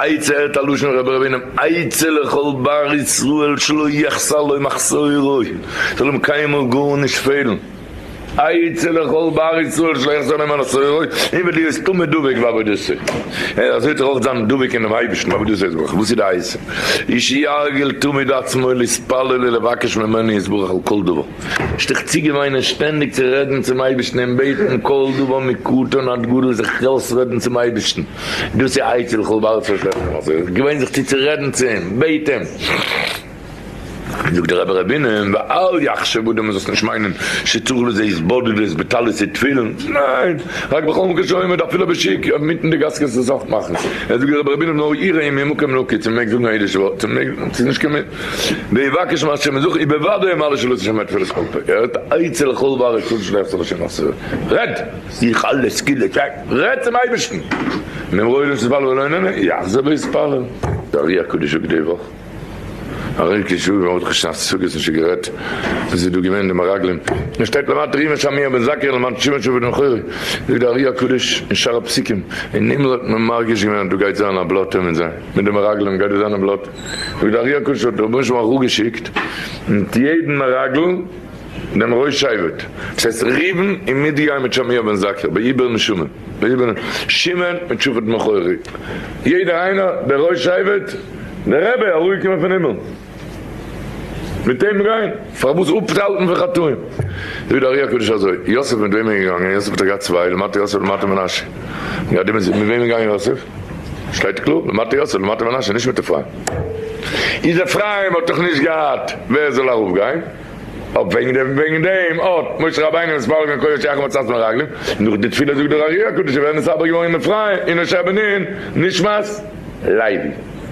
עצה הערט א לשון רבי רבינו עצה לכל בר ישראל שלא יחסר לו מחסורו, זאל אים קיינמאל גארנישט פעלן, עצה לכל בר ישראל שלא יחסר לו מחסורו, און ולהיות תמיד דבוק בעבודתו, אזוי וועט ער אויך זיין דבוק אינעם אייבערשטן בעבודתו יתברך, וואס איז די עצה? שירגיל תמיד עצמו להתפלל ולבקש ממנו יתברך על כל דבר. זיך צוגעוויינען שטענדיג צו רעדן צום אייבערשטן און בעטן כל דבר מקטן עד גדול זיך אויסרעדן צום אייבערשטן, דאס איז עצה לכל בר ישראל שלא יחשוב אזוי, געוויין זיך צו צו רעדן צו אים, בעט אים. זאגט דער רבי ר' בונם, ואל יחשב אדם מען זאל נישט מיינען שצריך לזה התבודדות בטלית ותפילין, ניין, רק בכל מקום שעומד אפילו בשוק, אינמיטן די גאס קענסטו עס אויך מאכן, זאגט דער רבי ר' בונם נאר יראה ממקום נקי צו מען מעג זאגן א אידיש ווארט, צו מען מעג, ס'איז נישט קיין. ויבקש מהשם יזוך ובוודאי ימלא שלא תשמע תפילת כל פה, ער האט עצה לכל דבר רצון שלא יחזור לשם מחסורו, רעד! זיך אלע סקילה צייט, רעד צום אייבערשטן! ואם רואה אלוהים שתתפלל ולא נענה, יחזור ויתפלל. דער ארי הקדוש זאגט די וואך, ארי הקדוש זאגט, מ'האט דאך שוין סוגיות נישט גערעדט, וואס איז דא געווען די מרגלים, און שטייט למטה רימה שמיה בן זכאי למען שמעון שבט בן חורי, זאגט דער ארי הקדוש אין שער הפסוקים, אין הימל האט מען מרגיש געווען אז דא גייט זיין א בלאטע מיט זיי, מיט די מרגלים גייט דא זיין א בלאטע. זאגט דער ארי הקדוש האט דער רבונו של עולם אראפגעשיקט מיט יעדן מרגל דעם ראש שבט, דאס הייסט ראובן און מיטגעגאנגען מיט שמוע בן זכר בעיבור נשמה, בעיבור שמעון מיט שפט בן חורי, יעדער איינער דער ראש שבט, דער רבי אראפגעקומען פון הימל מיט אים גיין, פארוואס אפהאלטן פון חטאים? זאגט דער ארי הקדוש אזוי, יוסף מיט וועמען איז געגאנגען? יוסף האט דאך געהאט צוויי, למטה יוסף למטה מנשה, מיט וועמען איז געגאנגען יוסף? שטייט קלאר, למטה יוסף למטה מנשה, נישט מיט אפרים. איז אפרים האט דאך נישט געהאט ווער זאל ארויף גיין, אויף וועגן דעם וועגן דעם האט משה רבינו מתפלל געווען קודם שיחל מצות מרגלים, נאך די תפילה זאגט דער ארי הקדוש איז ווער נתעבר געווארן אין אפרים אין יהושע בן נון נשמת לוי,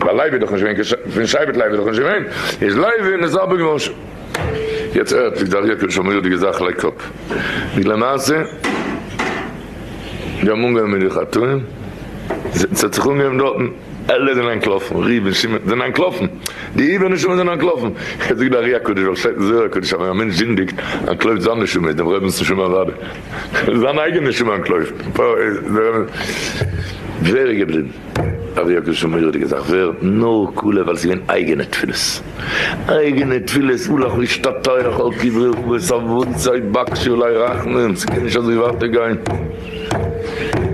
ווייל לוי איז דאך נישט געווען פון שבט לוי איז דאך נישט געווען, איז לוי נתעבר געווארן. יעצט הערט זאגט דער ארי הקדוש א מורא'דיגע זאך לייג קאפ, די למעשה. זיי האבן אנגעהויבן מיט די חטאים, ס'האט זיך אנגעהויבן דארטן, אלע זענען אנטלאפן, ראובן, שמעון, זענען אנטלאפן, די איבער נשמות זענען אנטלאפן, יעצט זאגט די ארי הקדוש, ווייל שטייט אין זוהר הקדוש אז ווען א מענטש זינדיגט, אנטלויפט זיין נשמה, איז דעם רבינ'ס נשמה אוודאי, זיין אייגענע נשמה אנטלויפט, ווער איז געבליבן? ארי הקדוש א מורא'דיגע זאך, ווער? נאר כלה, ווייל ס'איז געווען אייגענע תפילות, אייגענע תפילות, הלך להשתטח על קברי אבות אבותי בקשו עלי רחמים, ס'קען נישט אזוי ווייטער גיין,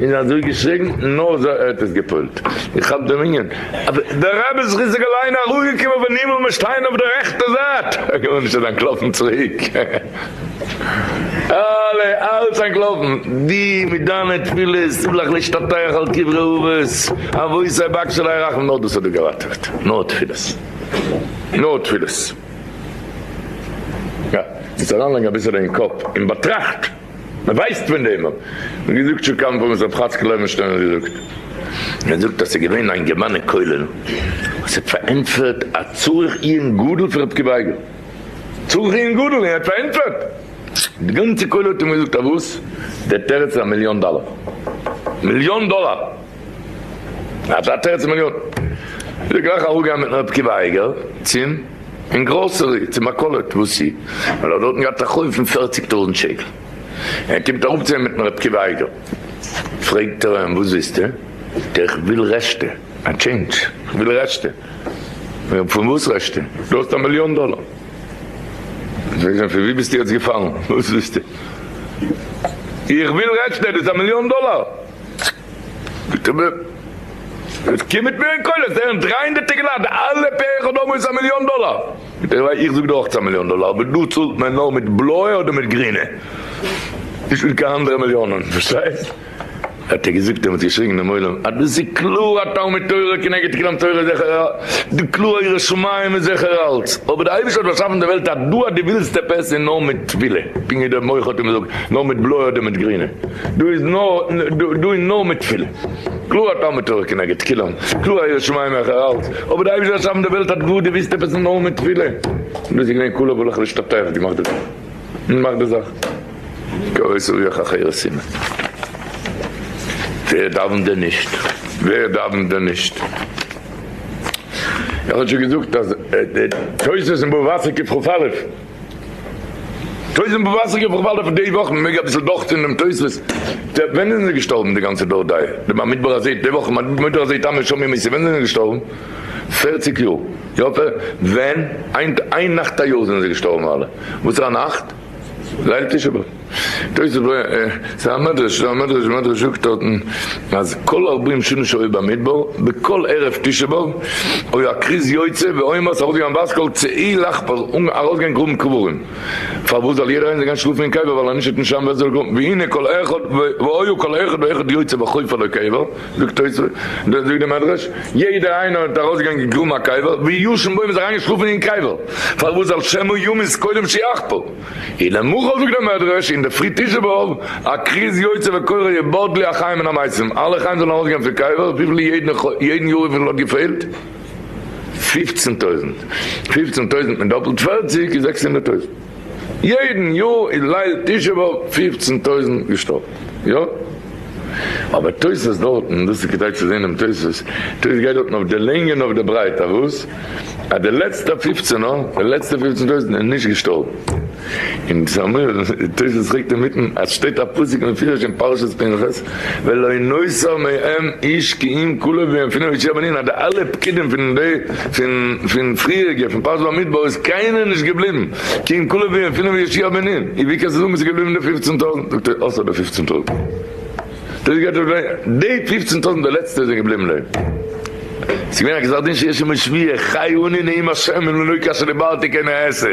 און אזוי געשריגן, נאר זיי ער האט עס גע'פועל'ט, איך כאפ דעם ענין, אבער דער רבי זכותו יגן עלינו אראפגעקומען פון הימל מיר שטייען אויף די רעכטע זייט, ער קען נישט אנטלאפן צוריק. אלע אלץ אנטלאפן, דו מיט דיינע תפילות הלך להשתטח על קברי אבות, אבותי בקשו עלי רחמים, נאר דאס האט דיר געראטעוועט, נאר תפילות, נאר תפילות. יא, זאלסט אריינלייגן אביסעלע אין קאפ און באטראכט, מען ווייסט פון דעם, האט מען געזאגט שוין כמה פעמים, ר' חאצקל לעווענשטיין האט געזאגט, ער זאגט אז ס'איז געווען א אינגערמאן אין כולל וואס האט פארענטפערט א צריך עיון גדול פון רב עקיבא אייגער, צריך עיון גדול און ער האט פארענטפערט די גאנצע כולל האט אים געזאגט אז וואס? דער תירוץ איז א מיליאן דאלער! מיליאן דאלער! אזא תירוץ מיליאן! איז ער גלייך אראפגעגאנגען מיטן רב עקיבא אייגער צום אין גראסערי צום מכולת וואס איז? ווייל ער האט דארטן געהאט א חוב פון פערציג טויזנט שקל ער קומט אראפ צו אים מיטן רב עקיבא אייגער פרעגט ער אים וואס ווילסטו? זאגט ער איך וויל רעשטע א טשעינדזש איך וויל רעשטע פון וואס רעדסטו? דו האסט א מיליאן דאלער. זאג זיי, פון ווי ביסטו יעצט געפאלן? וואס ווילסטו? איך וויל רעדסטו, דאס איז א מיליאן דאלער. זאגט ער מיר, קום מיט מיר אין כולל, זענען 300 אינגעלייט, אלע פה אחד אמרו ס'איז א מיליאן דאלער. זאגט ער, איך זאג דיר אויך ס'איז א מיליאן דאלער, אבער דא צאלט מען נאר מיט בלויע אדער מיט גרינע, נישט מיט קיין אנדערע מיליאנען, פארשטייסט? האט ער געזאגט און האט געשריגן דעם עולם אז דאס איז קלאר א תלמוד תורה כנגד כולם תורה איז זיכער די קלאר יראת שמים איז זיכער אלץ אבער די אייבערשטער האט באשאפן די וועלט אז דא אז דו ווילסט עפעס איז נאר מיט תפילה פונקט ווי דער מוח האט אים געזאגט נאר מיט בלויע אדער מיט גרינע דא איז נאר דא איז נאר מיט תפילה קלאר א תלמוד תורה כנגד כולם קלאר א יראת שמים העכער אלץ אבער די אייבערשטער האט באשאפן די וועלט אז דא דו ווילסט עפעס איז נאר מיט תפילה דאס איז געווען כולו הולך להשתטח געמאכט די געמאכט די זאך. גרויסע רוח החירות אימער. ווער דאווענט דען נישט? ווער דאווענט דען נישט? איך האב שוין געזאגט אז תוס' אין בבא בתרא קכ"א. תוספות בבא בתרא איך ווארט אויף די וואך מען מעג אביסל דורכטוהן דעם תוספות, ווען זענען זיי געשטארבן די גאנצע דור דעה, די במדבר הזה די וואך במדבר הזה תמה שם ימות ווען זענען זיי געשטארבן? פערציג יאר, יא ווען? איין נאכט א יאר זענען זיי געשטארבן אלע, וואסערע נאכט? ליל תשעה באב. תוס' ס'איז א מדרש, ס'איז א מדרש, מדרש זאגט דארטן אז כל ארבעים שנה שהיו במדבר, בכל ערב תשעה באב, היה הכרוז יוצא ואומר ס'ארויסגעגאנגען בת קול צאי לחפור, ארויסגיין גראבן קברים, פארוואס זאל יעדער איינער גיין שלאפן אין קבר ווייל אז נישט וועט נישט זיין ווער זאל גראבן, והנה כל אחד והיה כל אחד ואחד יוצא וחופר לו קבר, זאגט תוס', זאגט די מדרש, יעדער איינער האט ארויסגעגאנגען גראבן א קבר, וישן בו מ'איז אריינגעשלאפן אין קבר, פארוואס זאל שמא ימות קודם שיחפור. און למחר זאגט דער מדרש אין די פרי תשעה באב, הכרוז יוצא וקורא יבדלו החיים מן המתים, אלע חיים זאלן ארויסגיין פון קבר, וויפיל יעדן יאר וויפיל האט געפעלט? פופצן טויזנט, פופצן טויזנט מיט דאפלט פערציג איז 600 טויזנט, יעדן יאר איז ליל תשעה באב פופצן טויזנט געשטארבן, יא? אבער תוס' דארטן, דאס איז כדאי צו זען דעם תוס', תוס' גייט דארטן אויף די לענג און אויף די ברייט, אויף וואס? אז די לעצטע פופצען א, די לעצטע פופצן טויזנט איז נישט געשטארבן. און תוס' פרעגט אינמיטן אז שטייט א פסוק מפורש אין פרשת פנחס ולא נותר מהם איש כי אם כלב ויפונה ויהושע בן נון אז די אלע פקידים פון די פון פון פריעריגע פון פרשת במדבר איז קיינער נישט געבליבן כי אם כלב ויפונה ויהושע בן נון, און ווי קענסטו זאגן ס'איז געבליבן די פופצן טויזנט? זאגט ער אויסער די פופצן טויזנט. דאס גייט אויף די פופצן טויזנט די לעצטע זענען געבליבן לעבן. ס'איז געווען א גזר דין שיש עמו שבועה, חי אני נאום השם אם לא כאשר דיברתי כן אעשה,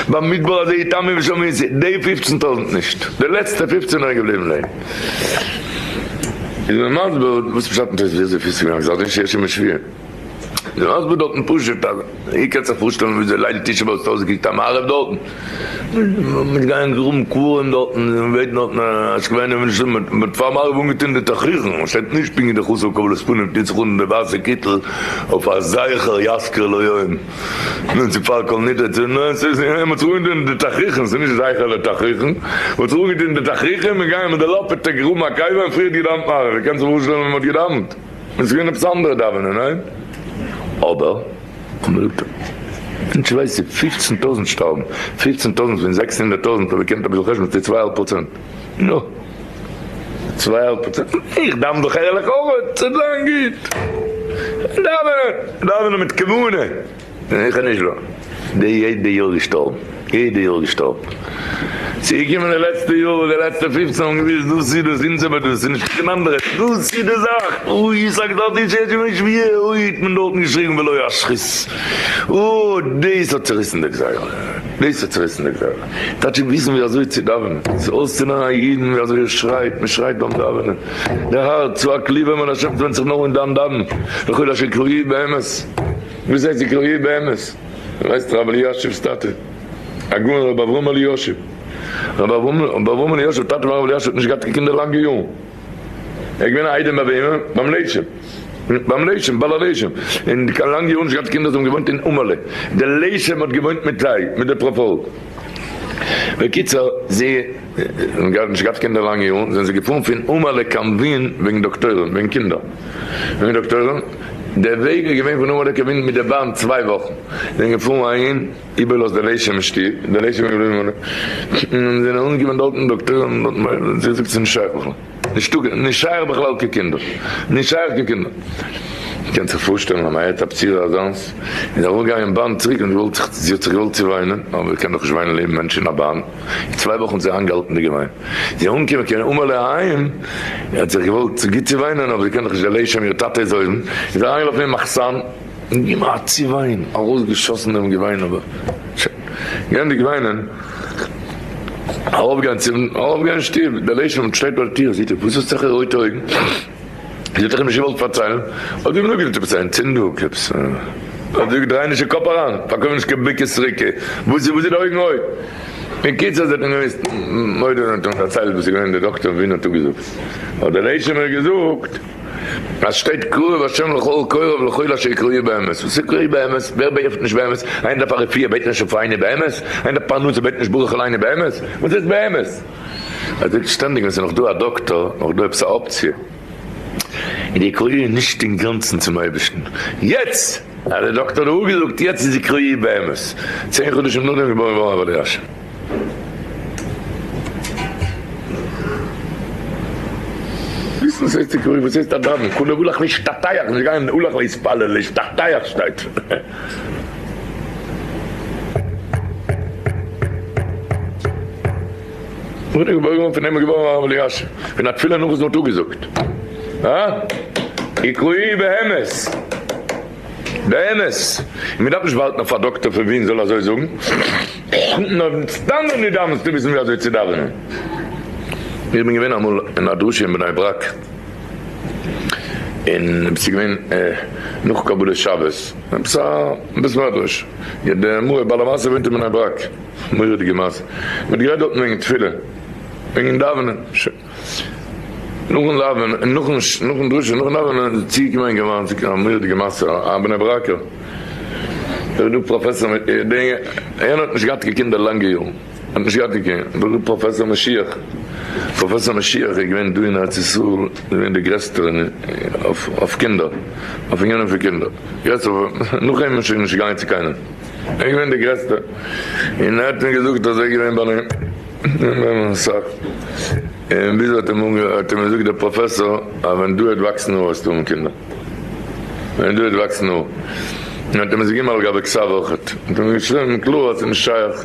במדבר הזה יתמו ושם יצא, די פופצן טויזנט נישט, די לעצטע פופצן זענען געבליבן לעבן. איז מען מסביר וואס פשט אין תוספות ווי אזוי ס'איז געווען א גזר דין שיש עמו שבועה. איז מען מסביר דארטן פשוט אז איר קענט זיך פארשטעלן וויאזוי ליל תשעה באב האט אויסגעקוקט א מעריב דארטן, מ'איז געגאנגען גראבן קברים דארטן, און מ'בעט דארטן א שקווענע ווען נישט מ'האט פאר מעריב אנגעטון די תכריכן, מ'שטייט נישט פונקט ווי די חתן קבלת פנים טוט זיך אן די ווייסע קיטל אויף א זכר יזכיר לו יום, נו צו פאר כל נדרי צו נו ס'איז מ'האט זיך אנגעטון די תכריכן, ס'איז נישט זכר לתכריכן, מ'האט זיך אנגעטון די תכריכים און געגאנגען מיט די לאפעטע גראבן א קבר און פריערט געדאוונט מעריב, איר קענט זיך פארשטעלן ווי מ'האט געדאוונט? און ס'איז געווען עפעס אנדערע דאווענען, ניין? אבער מענטש ווייסט צו פופצן טויזנט שטארבן, פופצן טויזנט פון 600 טויזנט אויב איר קענט אביסל חשבון צו צוויי האלב פראצענט, נו, צוויי האלב פראצענט, איך דאוון דאך ערליך אויך, ס'וועט זיין גוט, דאווענען, דאווענען מיט כוונה. איך נישט דא. די יעדע יאר געשטארבן. יעדע יאר געשטארבן. ס'איז געקומען די לעצטע יאר, די לעצטע פופצן האבן געוויסט דאס איז דאס אונז אבער דאס איז נישט קיין אנדערע. דאס איז די זאך. אוי ס'האט געדארפט די שש ימי שביעי. אוי האט מען דארטן געשריגן ולא אשחית. אוי דאס האט צוריסן די גזירה. דאס האט צוריסן די גזירה. טייטש וויסן ווי אזוי צו דאווענען. ס'איז אויסצולערנען א אידן ווי אזוי ער שרייט. מ'שרייט ביים דאווענען. די הארץ צועק לי ואמר לה' ס'ווענדט זיך נאר אין דיין דאווענען. לכל אשר יקראוהו באמת. וואס הייסט יקראוהו באמת? ווייסט רב אלישיב'ס טאטע, הגאון רבי אברהם אלישיב, רבי אברהם אלישיב טאטע פון הרב אלישיב האט נישט געהאט קיין קינדער לאנגע יארן, ער איז געווען א איידעם ביי וועמען? ביים לשם, ביים לשם, בעל הלשם, און קיין לאנגע יארן נישט געהאט קינדער, זיי האבן געוואוינט אין אומאלע, דער לשם האט געוואוינט מיט זיי, מיט די פארפאלק, בקיצור, זיי האבן נישט געהאט קינדער לאנגע יארן, זענען זיי געפארן פון אומאלע קיין ווין וועגן דאקטוירים, וועגן קינדער, וועגן דאקטוירים. דער וועג איז געווען פון אומאלע קיין ווין מיט די באן צוויי וואכן, זענען געפארן אהין, איבערלאזט די לשם אין שטוב, די לשם איז געבליבן און זענען אנגעקומען דארטן דאקטוירים דארטן, זי זאגט ס'איז נישט שייך בכלל, נישטא, נישט שייך בכלל קיין קינדער, נישט שייך קיין קינדער. קענסט זיך פארשטעלן אז מ'הערט א בשורה אזאנס, איז ארויפגעגאנגען אין באן צוריק און געוואלט זיך, זי האט זיך געוואלט צעוויינען, אבער קען דאך נישט וויינען לעבן מענטשן אין א באן, צוויי וואכן האט זי איינגעהאלטן די געוויין. זי איז אנגעקומען קיין אומאלע אהיים, זי האט זיך געוואלט גוט צעוויינען, אבער זי קען דאך נישט דער לשם איר טאטע איז אויבן, איז אריינגעלאפן אין מחסן, און געגעבן א צעוויין, ארויסגעשאסן דעם געוויין, אבער שוין, געענדיגט וויינען, ארויפגיין צום, ארויפגיין אין שטוב, דער לשם שטייט ביי די טיר, זעט ער, וואס האסטו אזעלכע רויטע אויגן? זי האט דאך אים נישט געוואלט פארציילן, האט זי אים נאכגעזאגט עפעס א אנטצינדונג, עפעס א, האט זי געזאגט דריי נישט די קאפ אריין, פארקויף נישט קיין ביקע סריקה, וואס איז וואס איז די אויגן רויט? בקיצור זי האט אים געמוזט מודה זיין, האט אים פארציילט וואס איז געווען, דער דאקטער אין ווין האט אפגעזאגט, האט דער לשם געזאגט אז שטייט קרוב השם לכל קוראיו ולכל אשר יקראוהו באמת, וואס איז קראוהו באמת? ווער בעט נישט באמת? איינער דארף א רפואה בעט נישט רפאינו באמת? איינער דארף פרנסה בעט נישט ברך עלינו באמת? וואס הייסט באמת? ער זאגט שטענדיג ווען ס'איז נאך דא א דאקטאר, נאך דא עפעס א אפציע, איז די קריאה נישט אינגאנצן צום אייבערשטן. יעצט האט דער דאקטאר דא אפגעזאגט, יעצט איז די קריאה באמת. צען חדשים נאכדעם איז געבוירן געווארן הרב אלישיב. וואס הייסט יקראו? וואס הייסט א דאווען? כולו הולך להשתטח, נישט גיין הולך להתפלל, להשתטח שטייט. פון אים איז געווארן הרב אלישיב, פון א תפילה נאך וואס מ'האט אפגעזאגט. הא? יקראו באמת. באמת. און מ'דארף נישט ווארטן אויף א דאקטער פון ווין זאל אזוי זאגן. נאר סתם ווען דו דאווענסט וויסן ווי אזוי צו דאווענען. איך בין געווען אמאל אין א דרשה אין בני ברק, און עס איז געווען נאך קבלת שבת, עפעס א בית מדרש, דער מוה בעל המעשה וואוינט אין בני ברק, מורא'דיגע מעשה, מען האט גערעדט דארטן וועגן תפילה, וועגן דאווענען, שוין, נאכן דאווענען, נאכן דרשה, נאכן דאווענען איז צוגעקומען א אינגערמאן, א מורא'דיגע מעשה, א בני ברק'ער, ער איז דא פראפעסאר, יענער האט נישט געהאט קיין קינדער לאנגע יארן. האט נישט געהאט קיין קינד, פראפעסאר משיח, פראפעסאר משיח איז געווען דא אין ארץ ישראל געווען די גרעסטער אויף קינדער, אויף ענינים פון קינדער, גרעסטער, נאך אים איז שוין נישט געגאנגען צו קיינעם, ער איז געווען די גרעסטער, און ער האט מיר געזאגט אז ער איז געווען ביי אים אסאך, און ביז האט אים האט אים געזאגט דער פראפעסאר אז ווען דו וועט וואקסן האר וועסטו האבן קינדער, ווען דו וועט וואקסן האר, און האט אים עס געגעבן על גבי כתב אויכעט, האט אים געשריבן קלאר אז ס'איז נישט שייך.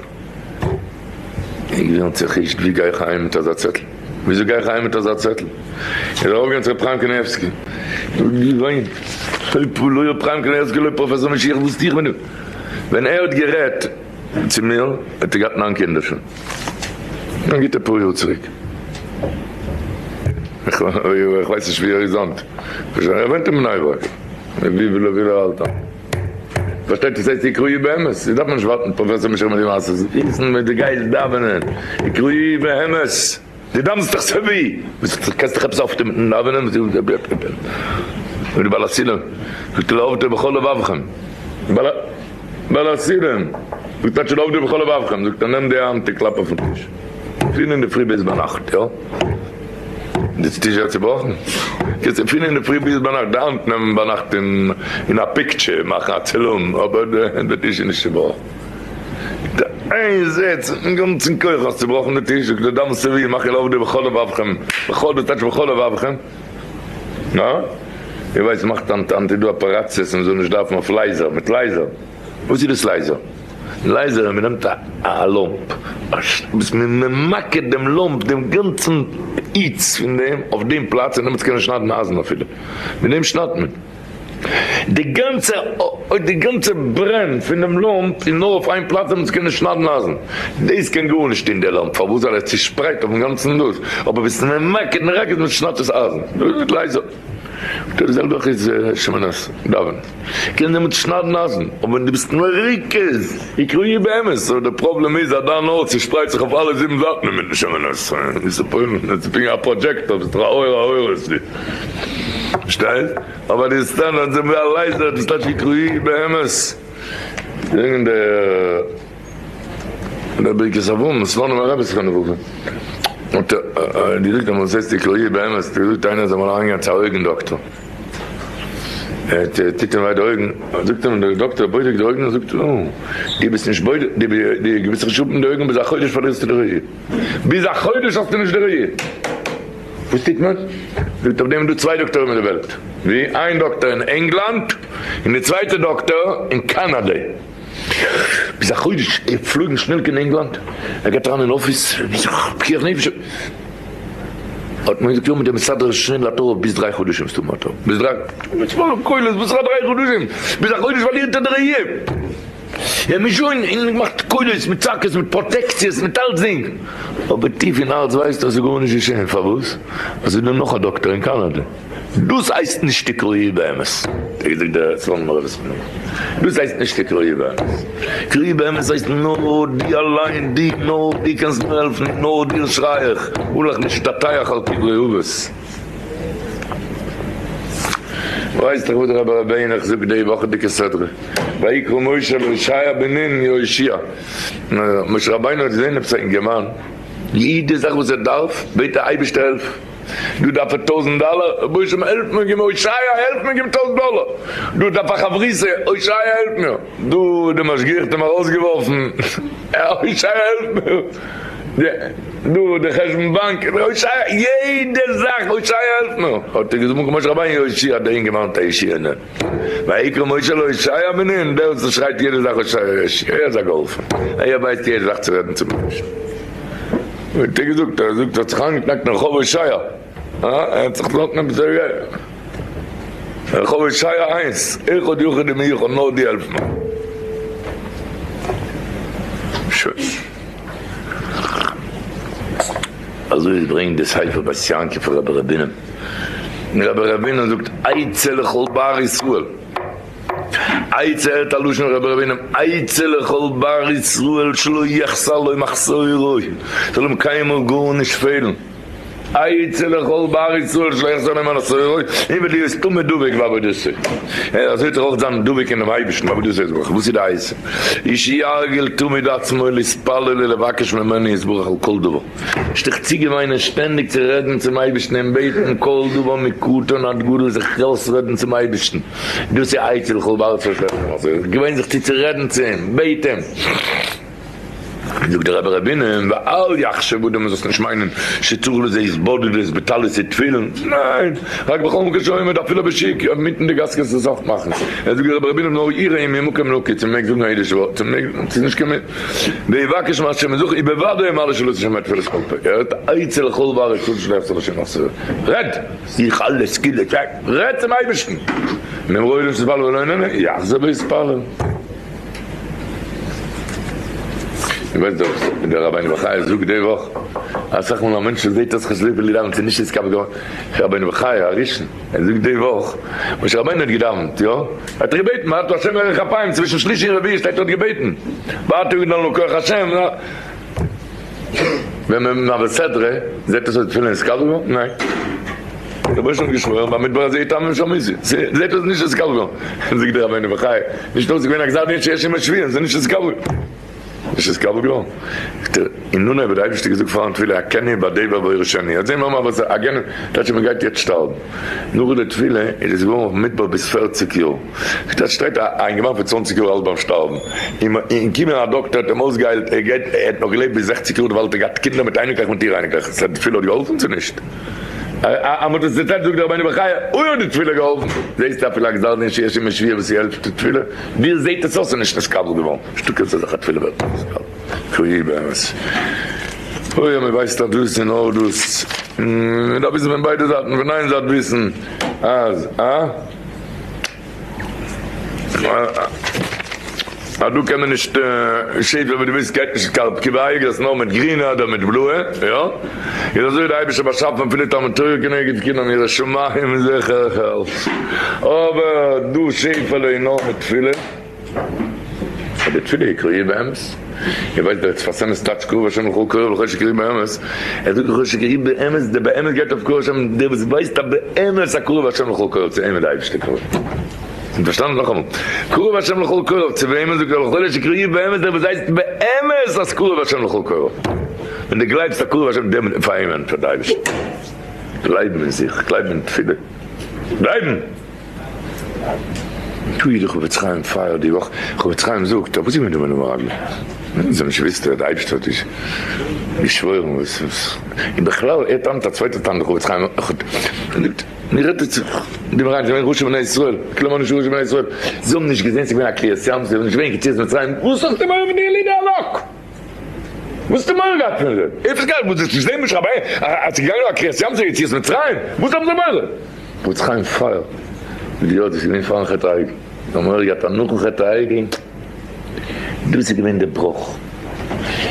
איך געווען צעחושט, ווי גיי איך אהיים מיט אזא צעטל? וויאזוי גיי איך אהיים מיט אזא צעטל? איז ארויפגעגאנגען צו ר' חיים קנייבסקי, געוויינט, לא ר' חיים קנייבסקי לא פראפעסאר משיח, וואס טו איך מיט דעם? ווען ער האט גערעדט צו מיר האט ער געהאט ניין קינדער שוין, א גוטע פאר יאר צוריק, איך ווייס נישט ווי ער איז היינט, ער וואוינט אין בני ברק, ווי ער האלט היינט. פארשטייט עס הייסט יקראי באמת, דארף מען נישט ווארטן פראפעסאר משיח מיט די מעשה, וויסן ווען דו גייסט דאווענען, יקראי באמת, דו דאווענסט דאך סייווי, קענסט דאך עפעס אויפטון מיטן דאווענען, ווי די בעל הסולם זאגט לעבדו בכל לבבכם, בעל הסולם זאגט טייטש לעבדו בכל לבבכם, זאגט ער נעם די האנט און קלאפ אויפן טיש, פון אינדערפרי ביז ביינאכט, יא. די טיש ווערט צובראכן? קיצור פון אינדערפרי ביז ביינאכט די האנט נעמען ביינאכט אין א picture מאכן א צילום אבער די טיש איז נישט צובראכן. די איין זעץ מיטן גאנצן כח האסט צובראכן די טיש זאגט דער דם סבי מאך אל עבדי בכל לבבכם בכל דאס טייטש בכל לבבכם נא? איר ווייסט מאכט היינט היינט איז דא אפעראציעס מען זאל נישט דארפן אויף לייזער מיט לייזער וואס איז דאס לייזער? לייזער מען נעמט א לאמפ וואס מען ממקד דעם לאמפ דעם גאנצן היץ פון דעם אויף דעם פלאץ און דעמאלטס קען מען שניידן אייזן אפילו מיט דעם שניידט מען די גאנצע די גאנצע ברען פון דעם לאמפ איז נאר אויף איין פלאץ דעמאלטס קען מען שניידן אייזן דאס קען גארנישט טון די לאמפ פארוואס ווייל עס צושפרייט אויפן גאנצן דאס אבער ביסט ממקד מרקד מען שניידט עס אייזן דאס איז לייזער. דאס זעלבע אויך איז שמונה עשרה דאווענען קען דעמאלטס שניידן אייזן, אבער ווען דו ביסט מרוכז יקראו באמת, אבער די פראבלעם איז אז דיין האר צושפרייט זיך אויף אלע זיבן זייטן אינמיטן שמונה עשרה, ווי ס'פוילן איז פונקט א projector, ביסט דאך א אור האורות דו, פארשטייסט? אבער די סטענדערט זענען ווי א לייזער, דאס טייטש יקראו באמת. זאגן די דער ברכת אברהם, סלאנימער רבי זכרונו לברכה, האט געזאגט אמאל, זעסט יקראו באמת, האט געזאגט איינער זאל אמאל אריינגיין צו א אויגן דאקטאר, ער טוט אים וויי די אויגן, זאגט אים דער דאקטער בודק די אויגן, זאגט ער, אה, דו ביסט נישט בודק, דו ביסט נישט אפן די אויגן, ביז א חודש פארלירסטו די ראי', ביז א חודש האסטו נישט די ראי', וואס טוט מען? זאגט אויף דעם איז דא צוויי דאקטוירים אין די וועלט, ווי איין דאקטער אין ענגלאנד, און די צווייטע דאקטער אין קאנאדע. ביז א חודש ער פלויגן שנעל קיין ענגלאנד, ער גייט אריין אין אפיס, פיקוח נפש, האט מען געזאגט יא מיט דעם מסדר שנעל א תור ביז דריי חדשים ס'דא א תור, ביז דריי, וואס פאר א קולות, וואס פאר א דריי חדשים, ביז א חודש פארלירט ער די ראי', ער איז שוין און מאכט קולות מיט צעקות מיט פראטעקציעס מיט אלצדינג, אבער טיף אין הארץ ווייסט ער אז ס'איז גארנישט געשען, פארוואס? ווייל ס'איז דא נאך א דאקטער אין קאנאדע. דאס הייסט נישט תקראי באמת, האט געזאגט דער סלאנימער רבי זכרונו לברכה, דאס הייסט נישט תקראי באמת, קראי באמת הייסט נאר דו אליין, דו, נאר דו קענסט מיר העלפן, נאר דיר שריי איך, הלך להשתטח על קברי אבות. ווייסט דאך וואס דער רבי ר' העניך זאגט די וואכעדיגע סדרה, ויקרא משה אל הושע בן נון יהושע, משה רבינו האט געזען עפעס א אינגערמאן, יעדע זאך וואס ער דארף בעט דער אייבערשטער העלף, דא דארף ער טויזענט דאלער, רבונו של עולם העלף מיר גיב מיר הושע העלף מיר גיב טויזענט דאלער, דא דארף א חברותא, הושע העלף מיר, דא די משגיח האט אים ארויסגעווארפן, הושע העלף מיר. דא די חשבון באנק, הושע יעדע זאך, הושע העלף מיר, האט ער געזאגט משה רבינו יהושע דער אינגערמאן האט א ישועה אין אים, ויקרא משה להושע בן נון, דער וואס שרייט יעדע זאך הושע יהושע, ער איז א געהאלפענער, ער ווייסט יעדע זאך צו רעדן צום אייבערשטן, האט ער געזאגט, ער זאגט האט זיך איינגעקנאקט אין רחוב הושע, אה, ער האט זיך דארטן עפעס רחוב הושע איינס, אחד יחיד ומיוחד, נאר דו העלף מיר. שוין. אזוי איז ברענגט די ספר בית יעקב פון רבי ר' בונם, רבי ר' בונם זאגט עצה לכל בר ישראל, עצה הערט א לשון רבי ר' בונם, עצה לכל בר ישראל שלא יחסר לו מחסורו, זאל אים קיינמאל גארנישט פעלן. עצה לכל בר ישראל שלא יחזור ממנו סורו, אם ולהיות תמיד דבוק בעבודתו, אזוי וועט ער אויך זיין דבוק אינעם אייבערשטן בעבודתו יתברך, וואס איז די עצה? שירגיל תמיד עצמו להתפלל ולבקש ממנו יתברך על כל דבר, זיך צוגעוויינען שטענדיג צו רעדן צום אייבערשטן און בעטן כל דבר מקטן עד גדול זיך אויסרעדן צום אייבערשטן, דאס איז עצה לכל בר ישראל שלא יחזור ממנו סורו, געוויין זיך צו צו רעדן צו אים, בעט אים. זאגט דער רבי ר' בונם, ואל יחשב אדם מען זאל נישט מיינען שצריך לזה התבודדות בטלית ותפילין, ניין, רק בכל מקום שעומד אפילו בשוק, אינמיטן די גאס קענסטו עס אויך מאכן, ער זאגט דער רבי ר' בונם נאר יראה ממקום נקי צו מען מעג זאגן א אידיש ווארט, צו מען מעג, ס'איז נישט קיין ויבקש מהשם זכר ובוודאי ימלא שלא תשמע תפילת כל פה, ער האט עצה לכל דבר רצון שלא יחזור לשם מחסורו, רעד! זיך אלעס כאילו, רעד צום אייבערשטן, ואם רואה אדם שהתפלל ולא נענה, יחזור ויתפלל. דו ווייסט דאך ווי דער רבינו בחיי זאגט די וואך, אסאך מאל א מענטש זעט אז חסדי וויל דאווענען ס'איז נישט נתקבל געווארן, רבינו בחיי הראשון ער זאגט די וואך, משה רבינו האט געדאווענט, יא? ער האט געבעטן ואתה השם ארך אפיים, צווישן שלישי און רביעי שטייט ער האט געבעטן, ואתה יגדל נא כח השם, ווען מען מעביר סדרה זעט עס אויס תפילה נתקבל געווארן? ניין. רבונו של עולם האט געשוואוירן במדבר הזה יתאמן שם איזי, זעט אויס נישט נתקבל געווארן. זאגט דער רבינו בחיי, נישט נאר ס'איז געווען א גזר דין שיש עמו שבועה, ס'איז נישט נתקבל געווארן. נישט נתקבל געווארן? זאגט ער, אין אנהויב האט דער אייבערשטער געזאגט פארן תפילה הכני בדבר וירשני, יעצט זעהן מיר אבער אז הכני טייטש אז מ'גייט יעצט שטארבן. נאך די תפילה איז עס געווארן אויפן מדבר ביז פערציג יאר. דארט שטייט א אינגערמאן פון צוואנציג יאר אלט ביים שטארבן, און קומען א דאקטער האט אים אויסגעהיילט, ער גייט ער האט נאך געלעבט ביז זעכציג יאר דערווייל האט ער געהאט קינדער מיט אייניקלעך מיט איר אייניקלעך, סא די תפילה האט געהאלפן צו נישט? אז מ'האט עס צוטיילט זאגט דער רבינו בחיי, אוי האט די תפילה געהאלפן, זעסטו אפילו א גזר דין שיש עמו שבועה וואס העלפט די תפילה, דיר זעט עס אויס ס'איז נישט נתקבל געווארן, נישטא קיין אזא זאך א תפילה ווערט נישט נתקבל, אוי באמת, אוי אז מ'ווייסט אז דאס און נאר דאס, מ'דארף וויסן פון ביידע זייטן, פון איין זייט וויסן אז א. אז דא קען מען נישט שעפען ווי דו ווילסט גייט נישט קארפ כביי גאס נאר מיט גרינע אדער מיט בלויע יא איז אזוי די אייבישטער באשאפען אפילו תלמוד תורה כנגד כולם ירא שמים איז זיכער העלפט אבער דא שעפעלע איז נאר מיט תפילה. אבער די תפילה יקראי באמת, איר ווייסט דער שפת אמת טייטש קרוב השם לכל קוראיו ולכל שקראי באמת, ער זאגט לכל שקראי באמת, דער באמת גייט אויף קרוב השם, דער וואס ווייסט אז באמת א קרוב השם לכל קוראיו צו אים איז די אייבערשטער קרוב. און פארשטאנען נאכאמאל, קרוב השם לכל קוראיו צו וועמען זאגט ער לכל שקראי באמת, דער וואס ווייסט באמת אז קרוב השם לכל קוראיו, ווען דו גלייבסט אז קרוב השם דעם פאר אים ענטפערט די אייבערשטער. גלייבן אין זיך, גלייבן אין תפילה, גלייבן! טו איך די חפץ חיים פייער די וואך, חפץ חיים זאגט, וואס איז געווען דא מיט די מרגלים? זיי האבן נישט געוויסט אז די אייבערשטער האט געשוואוירן וואס וואס, און בכלל ער טענה'ט א צווייטע טענה די חפץ חיים האט זאגט, מיר רעדט עס זיך, די מרגלים זענען געווען ראשי בני ישראל, כלומר נישט ראשי בני ישראל, זיי האבן נישט געזען ס'איז געווען א קריעת ים סוף, נישט געווען יציאת מצרים, וואס האסטו מורא פון די ילידי ענק? וואס האסטו מורא געהאט פון זיי? אפס געהאט וואס זיי נישט זעהן משה רבינו אז ס'איז געגאנגען א קריעת ים סוף יציאת מצרים, וואס האבן זיי מורא? חפץ חיים פייער יא דאס איז געווען פארן חטא העגל, זיי האבן מורא געהאט אז נאכן חטא העגל, דאס איז געווען די בראך,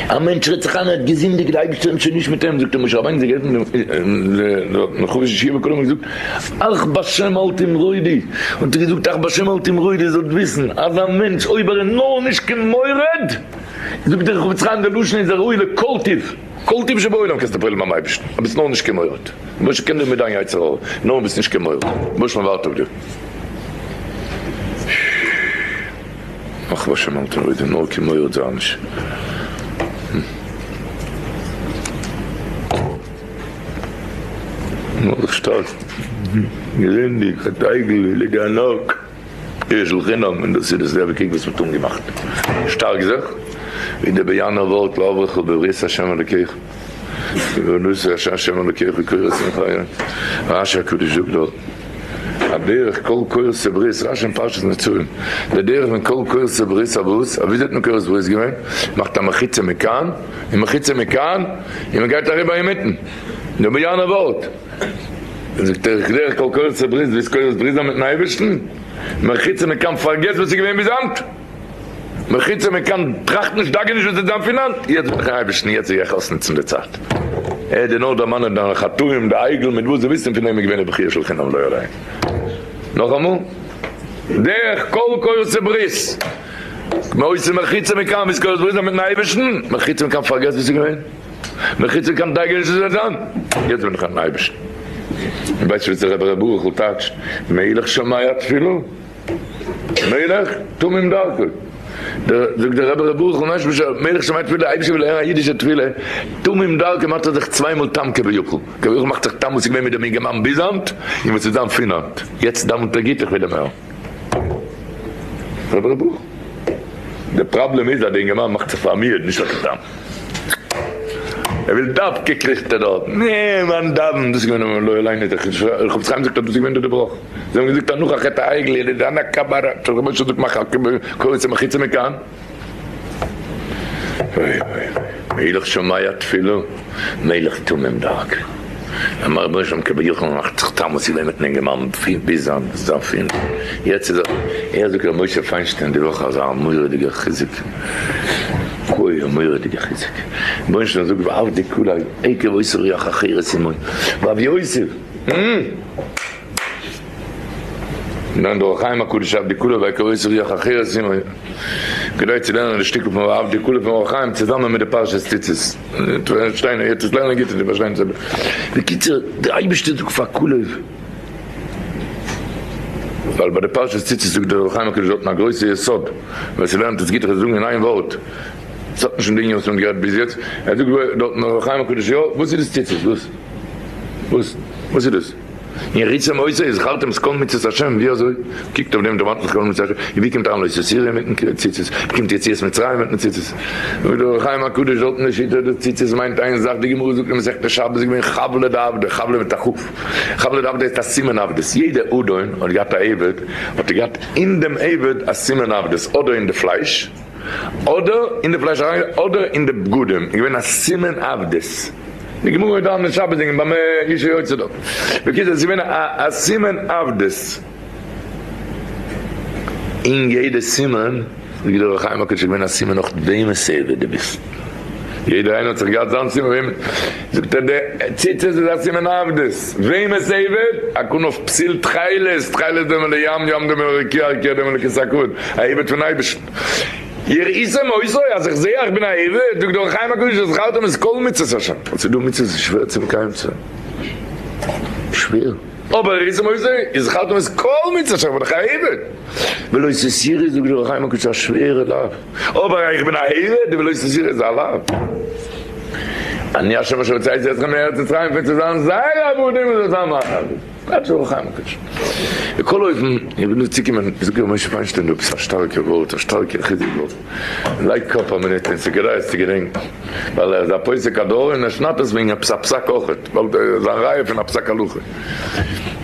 א מענטש רעדט זיך איין ער האט געזינדיגט די אייבערשטער איז שוין נישט מיט אים, זאגט ער משה רבינו זיי געהעלפן דעם חפץ ישיבה כולם האבן געזאגט אך בשם אל תמרודי, האט ער געזאגט אך בשם אל תמרודי זאלט וויסן אז א מענטש אויב ער איז נאר נישט קיין מורד, זאגט דער חפץ חיים דער לשון איז א ראי' לכל טוב, כל טוב שבעולם קענסטו פועל'ן ביים אייבערשטן, אבער ביסט נאר נישט קיין מורד, רבוש ע קען דיר מיט דיין יצר הרע, נאר ביסט נישט קיין מורד, רבוש ע ווארט אויף דיר. אך בשם אל תמרודי, נאר קיין מורד זיי נישט. נאר זיך שטארק געזינדיגט, א טייגל, ליגע ענק. יש לחינם און דאס איז דאס זעלבע קוק וואס מ'האט אנגעמאכט. שטארק זיך. ווי דער באיאנער ווארט לעברך בברית השם אלקיך ובנוסח אשר השם אלקיך קורא שמך היום, רשי הקדוש זאגט דארט הדרך כל כורסי ברית, רשי אין פרשת נצבים, די דרך פון כל כורסי ברית אויף וואס? אויף וויאזוי האט מען כורת ברית געווען? מאכט א מחיצה מכאן און מחיצה מכאן און מען גייט אריבער אינמיטן, דער באיאנער ווארט זאגט ער דרך כל כורסי ברית, ווילסט כורת ברית זיין מיטן אייבערשטן? מחיצה מכאן פארגעס וואס איז געווען ביז היינט! מחיצה מכאן טראכט נישט דאגה נישט וואס וועט זיין פון היינט, יעצט בין איך אין אייבערשטן יעצט זיי איך אויסנוצן די צייט. ער די נאר דערמאנען דיינע חטאים די עגל מיט וואס די וויסן פון דעם איז געווען די בכיה של חינם לא עלינו. נאכאמאל דרך כל כורסי ברית מעושה מחיצה מכאן ביז כורת ברית מיטן אייבערשטן מחיצה מכאן פארגעס וואס איז געווען מחיצה מכאן דאגה נישט וואס וועט זיין יעצט בין איך אין אייבערשטן. ווייסט וואס דער רבי ר' ברוכ'ל טייטשט מלך שומע תפילה? מלך תמים דרכו, זאגט דער רבי ר' ברוך מעזשביזשער, מלך שומע תפילה, אייבישטער וויל הערן א אידישע תפילה, תמים דרכו מאכט ער זיך צוויי מאל תם כביכול, כביכול מאכט זיך תם וואס איז געווען מיט דעם אינגערמאן ביז היינט, און וואס וועט זיין פון היינט, יעצט דאווענט ער גוט איך וויל אים הערן. רבי ר' ברוך, די פראבלעם איז אז די אינגערמאן מאכט זיך פאר א מיעוט נישט פאר קיין תם. ער וויל דווקא קריכט ער דארט, נע מאן דאווען, דאס איז געווען לא עלינו דער חפץ חיים זאגט אז דאס איז געווען די בראך, זיי האבן געזאגט הנח החטא העגל ידידן הקברה, דער רבונו של עולם זאגט מאך א קורצע מחיצה מכאן, אוי אוי אוי, מלך שומע תפילה, מלך תמים דרכו, אמר רבונו של עולם כביכול מאכט זיך תם וואס איז געווען מיטן אינגערמאן ביז זיין פין, יעצט איז ער, ער זאגט ר' משה פיינשטיין די וואך אזא מורא'דיגע חיזוק. אוי א מורא'דיגע חיזוק. רבונו של עולם זאגט ועבדי כולי עקב עושה רוח אחרת עמו ואב יוסף. ניין דער אור החיים הקדוש עבדי כולי ועקב עושה רוח אחרת עמו. כדאי צו לערנען די שטיקל פון ועבדי כולי פון אור החיים צוזאמען מיט די פרשת ציצית. פארשטיין יעצט לערנען גוט און פארשטיין. בקיצור דער אייבערשטער זאגט פאר כלב. ווייל ביי די פרשת ציצית זאגט דער אור החיים הקדוש דארטן א גרויסע יסוד, ווער ס'לערנט עס גוט איך וועל זאגן אין איין ווארט, ס'האט נישט מיט די ענין וואס מ'האט גערעדט ביז יעצט, ער זאגט דארטן אור החיים הקדוש יא, וואס איז דאס ציצית? וואס? וואס? וואס איז דאס? אין ריצה מעושה זכרתם את כל מצוות השם, ווי אזוי? קוקט אויף דעם דערמאנט זיך כל מצוות השם, און ווי קומט אריין לא תתורו מיטן ציצית? ווי קומט יציאת מצרים מיטן ציצית? זאגט דער אור החיים הקדוש דארטן די שיטה די ציצית מיינט איין זאך, די גמרא זאגט אין מסכת שבת איז געווען חבלי דעבדי, חבלי מיט א כ', חבלי דעבדי הייסט א סימן עבדות, יעדע אדון האט געהאט א עבד, האט ער געהאט אין דעם עבד א סימן עבדות, אדער אין די פלייש, אדער אין די פלייש אריין, אדער אין די בגדים, איז געווען א סימן עבדות, די גמרא איז דן אין שבת וועגן במה איש היוצא דא, בקיצור עס איז געווען א סימן עבדות, אין יעדע סימן, זאגט דער אור החיים הקדוש איז געווען א סימן נאך וועמענס עבד דו ביסט. יעדער איינער האט זיך געהאט זיין סימן וועמען, זאגט ער די ציצית איז א סימן עבדות, וועמענס עבד? א כנף פתיל תכלת, תכלת דומה לים, ים דומה לרקיע, רקיע דומה לכסא הכבוד, א עבד פון אייבערשטן. וראיתם אותו, אז איך זעה איך בין א עבד, זאגט דער אור החיים הקדוש וזכרתם את כל מצות השם, ווייל ס'איז דא מצוות וואס איז שווער צו מקיים צו זיין, שווער. אבער וראיתם אותו, וזכרתם את כל מצות השם, בין איך א עבד. ולא תתורו זאגט דער אור החיים הקדוש א שווערע לאו. אבער איך בין א עבד, ולא תתורו איז א לאו. אני השם אשר הוצאתי אתכם מארץ מצרים פון צו זיין זייערע עבדים און זאל זיין מיינע עבדים. דאס איז אור החיים הקדוש. בכל אופן, איך וויל נאר צוקומען, זאגט ר' משה פיינשטיין דא עפעס א שטארקע ווארט, א שטארקע חיזוק ווארט. לייג קאפ א מינוט און ס'איז כדאי עס צו געדענקן. ווייל ער איז א פוסק הדור און ער שניידט עס וועגן עפעס א פסק אויכעט, ווייל זיין ראיה פון א פסק הלכה.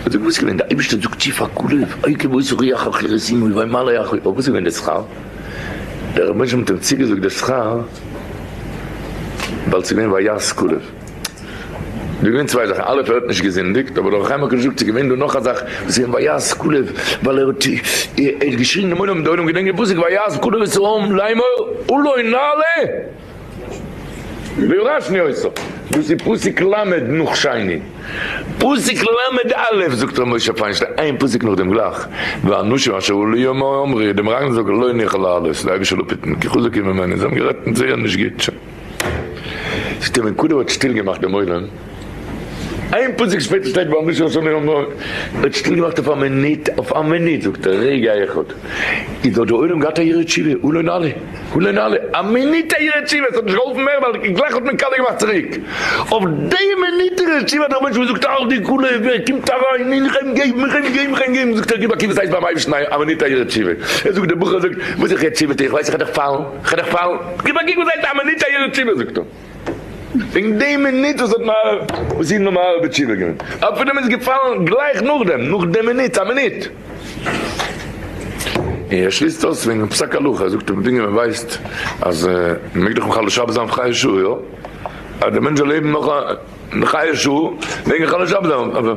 ער זאגט וואס איז געווען? די אייבערשטער זאגט צו פאר כלב, עקב עושה רוח אחרת עמו וימלא אחרי, אבער וואס איז געווען די שכר? דער רבונו של עולם האט אים צוגעזאגט די שכר ווייל ס'איז געווען ויהס כלב. דא איז געווען צוויי זאכן, א' ער האט נישט געזינדיגט, אבער דער אור החיים הקדוש זאגט ס'איז געווען דא נאך א זאך וואס איז געווען ויהס כלב, ווייל ער האט ער האט געשריגן דעם עולם, דער עולם געדענקט דעם פסוק ויהס כלב את העם לאמור עלה נעלה וירשנו אותו, דאס איז פסוק ל' נאך שני, פסוק ל' א' זאגט ר' משה פיינשטיין איין פסוק נאך דעם גלייך, והאנשים אשר עלו עמו אמרו, די מרגלים זאגן לא נוכל לעלות, די אייבישטער זאל אפהיטן, כי חזק הוא ממנו, זיי האבן גערעדט זייער נישט גוט. זאגט ער ווען כלב האט שטיל געמאכט דעם עולם. איין פסוק שפעטער שטייט ביי משה רבינו אמר, ער האט שטיל געמאכט אויף א מינוט, אויף א מינוט זאגט ער רגע אחד, איז האט די עולם געהאט א הרהור תשובה, אולי נעלה, אולי נעלה, א מינוט א הרהור תשובה, עס האט נישט געהאלפן מער ווייל גלייך האט מען קאליע געמאכט צוריק, אויף די מינוט הרהור תשובה האט דער רבונו של עולם געזאגט אל די כולה, ווער קומט אריין, און איך אים געבן, איך אים געבן, איך אים געבן, זאגט ער גיב א קוק וואס הייסט ביים אייבערשטן א מינוט א הרהור תשובה, ער זאגט דער בחור זאגט וואס איך הרהור תשובה טו איך ווייס איך וועל דאך פאלן, איך וועל דאך פאלן, גיב א קוק וואס הייסט א מינוט א הרהור תשובה זאגט ער. וועגן די מינוט וואס האט מהר וואס איז נאר מהר בתשובה געווען, אפילו מען איז געפאלן גלייך נאכדעם, נאך די מינוט, א מינוט. און ער שליסט אויס וועגן פסק הלכה, ער זאגט דינגען מען ווייסט אז מען מעג דאך מחלל שבת זיין אויף חיי שעה, יא? אז דער מענטש זאל לעבן נאך א חיי שעה מעג ער מחלל שבת זיין, אבער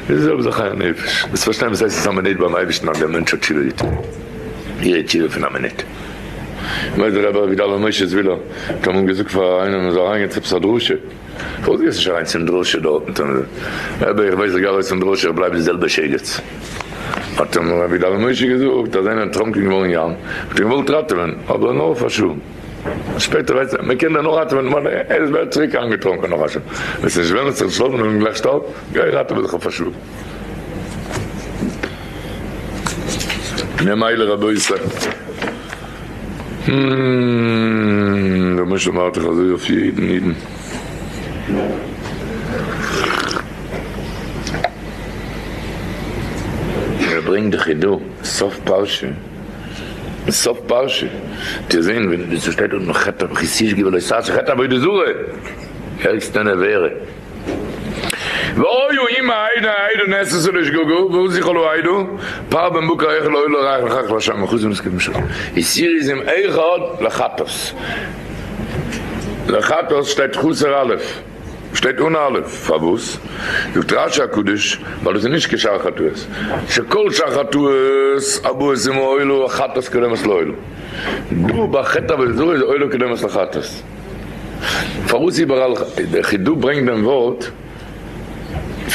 די זעלבע זאך חיי נפש, וועסט פארשטיין וואס הייסט עס א מינוט ביים אייבערשטן אז דער מענטש האט תשובה געטון, יעדע תשובה פון א מינוט. ווייסט דער רבי רבי גדלי' משה זוויהלער האט אמאל געזאגט פאר איינעם מען זאל אריינגיין צו עפעס א דרשה, פארוואס גייסט נישט אריין צום דרשה דארטן? רבי איך ווייס איך גיי ארויס פון דרשה איך בלייב די זעלבע שייגעץ. האט אים רבי גדלי' משה געזאגט אז איינער איז טראנקען געווארן אין ים, האט אים געוואלט ראטעווען אבער נאר אויף א שעה, שפעטער ווייסט ער מען קען דערנאך ראטעווען נאר ער איז ווערט צוריק איינגעטראנקען נאך א שעה, וועסט נישט וועלן זיך שלאפן און גלייך שטארבן, גיי ראטעווע זיך אויף א שעה. ממילא רבותי. דער משל ווארט איך אזוי אויף יעדן אידן. ער ברענגט די חידא סוף פרשה, סוף פרשה, צו זען ווען ס'שטייט דארט נאך חטא וכי תשגה ולא תעשה חטא עבודה זרה, ערגסטע עבירה. והיו אם העדה העדה נעשתה לשגגה והוזיחה לו העדה פר בן בקר אחד לעולה ריח ניחוח לה' וחוזרים לזקנים שלו הסירי זים אחד לחטאת לחטאת שטייט חסר א' שטייט אן א' פארוואס זאגט רשי הקדוש ווייל דאס איז נישט כשאר חטאות שכל שאר חטאות הבאות עם העולה החטאת קודמת לעולה דא ביי חטא עבודה זרה איז עולה קודמת לחטאת. פארוואס איבעראל דער חידא ברענגט דעם ווארט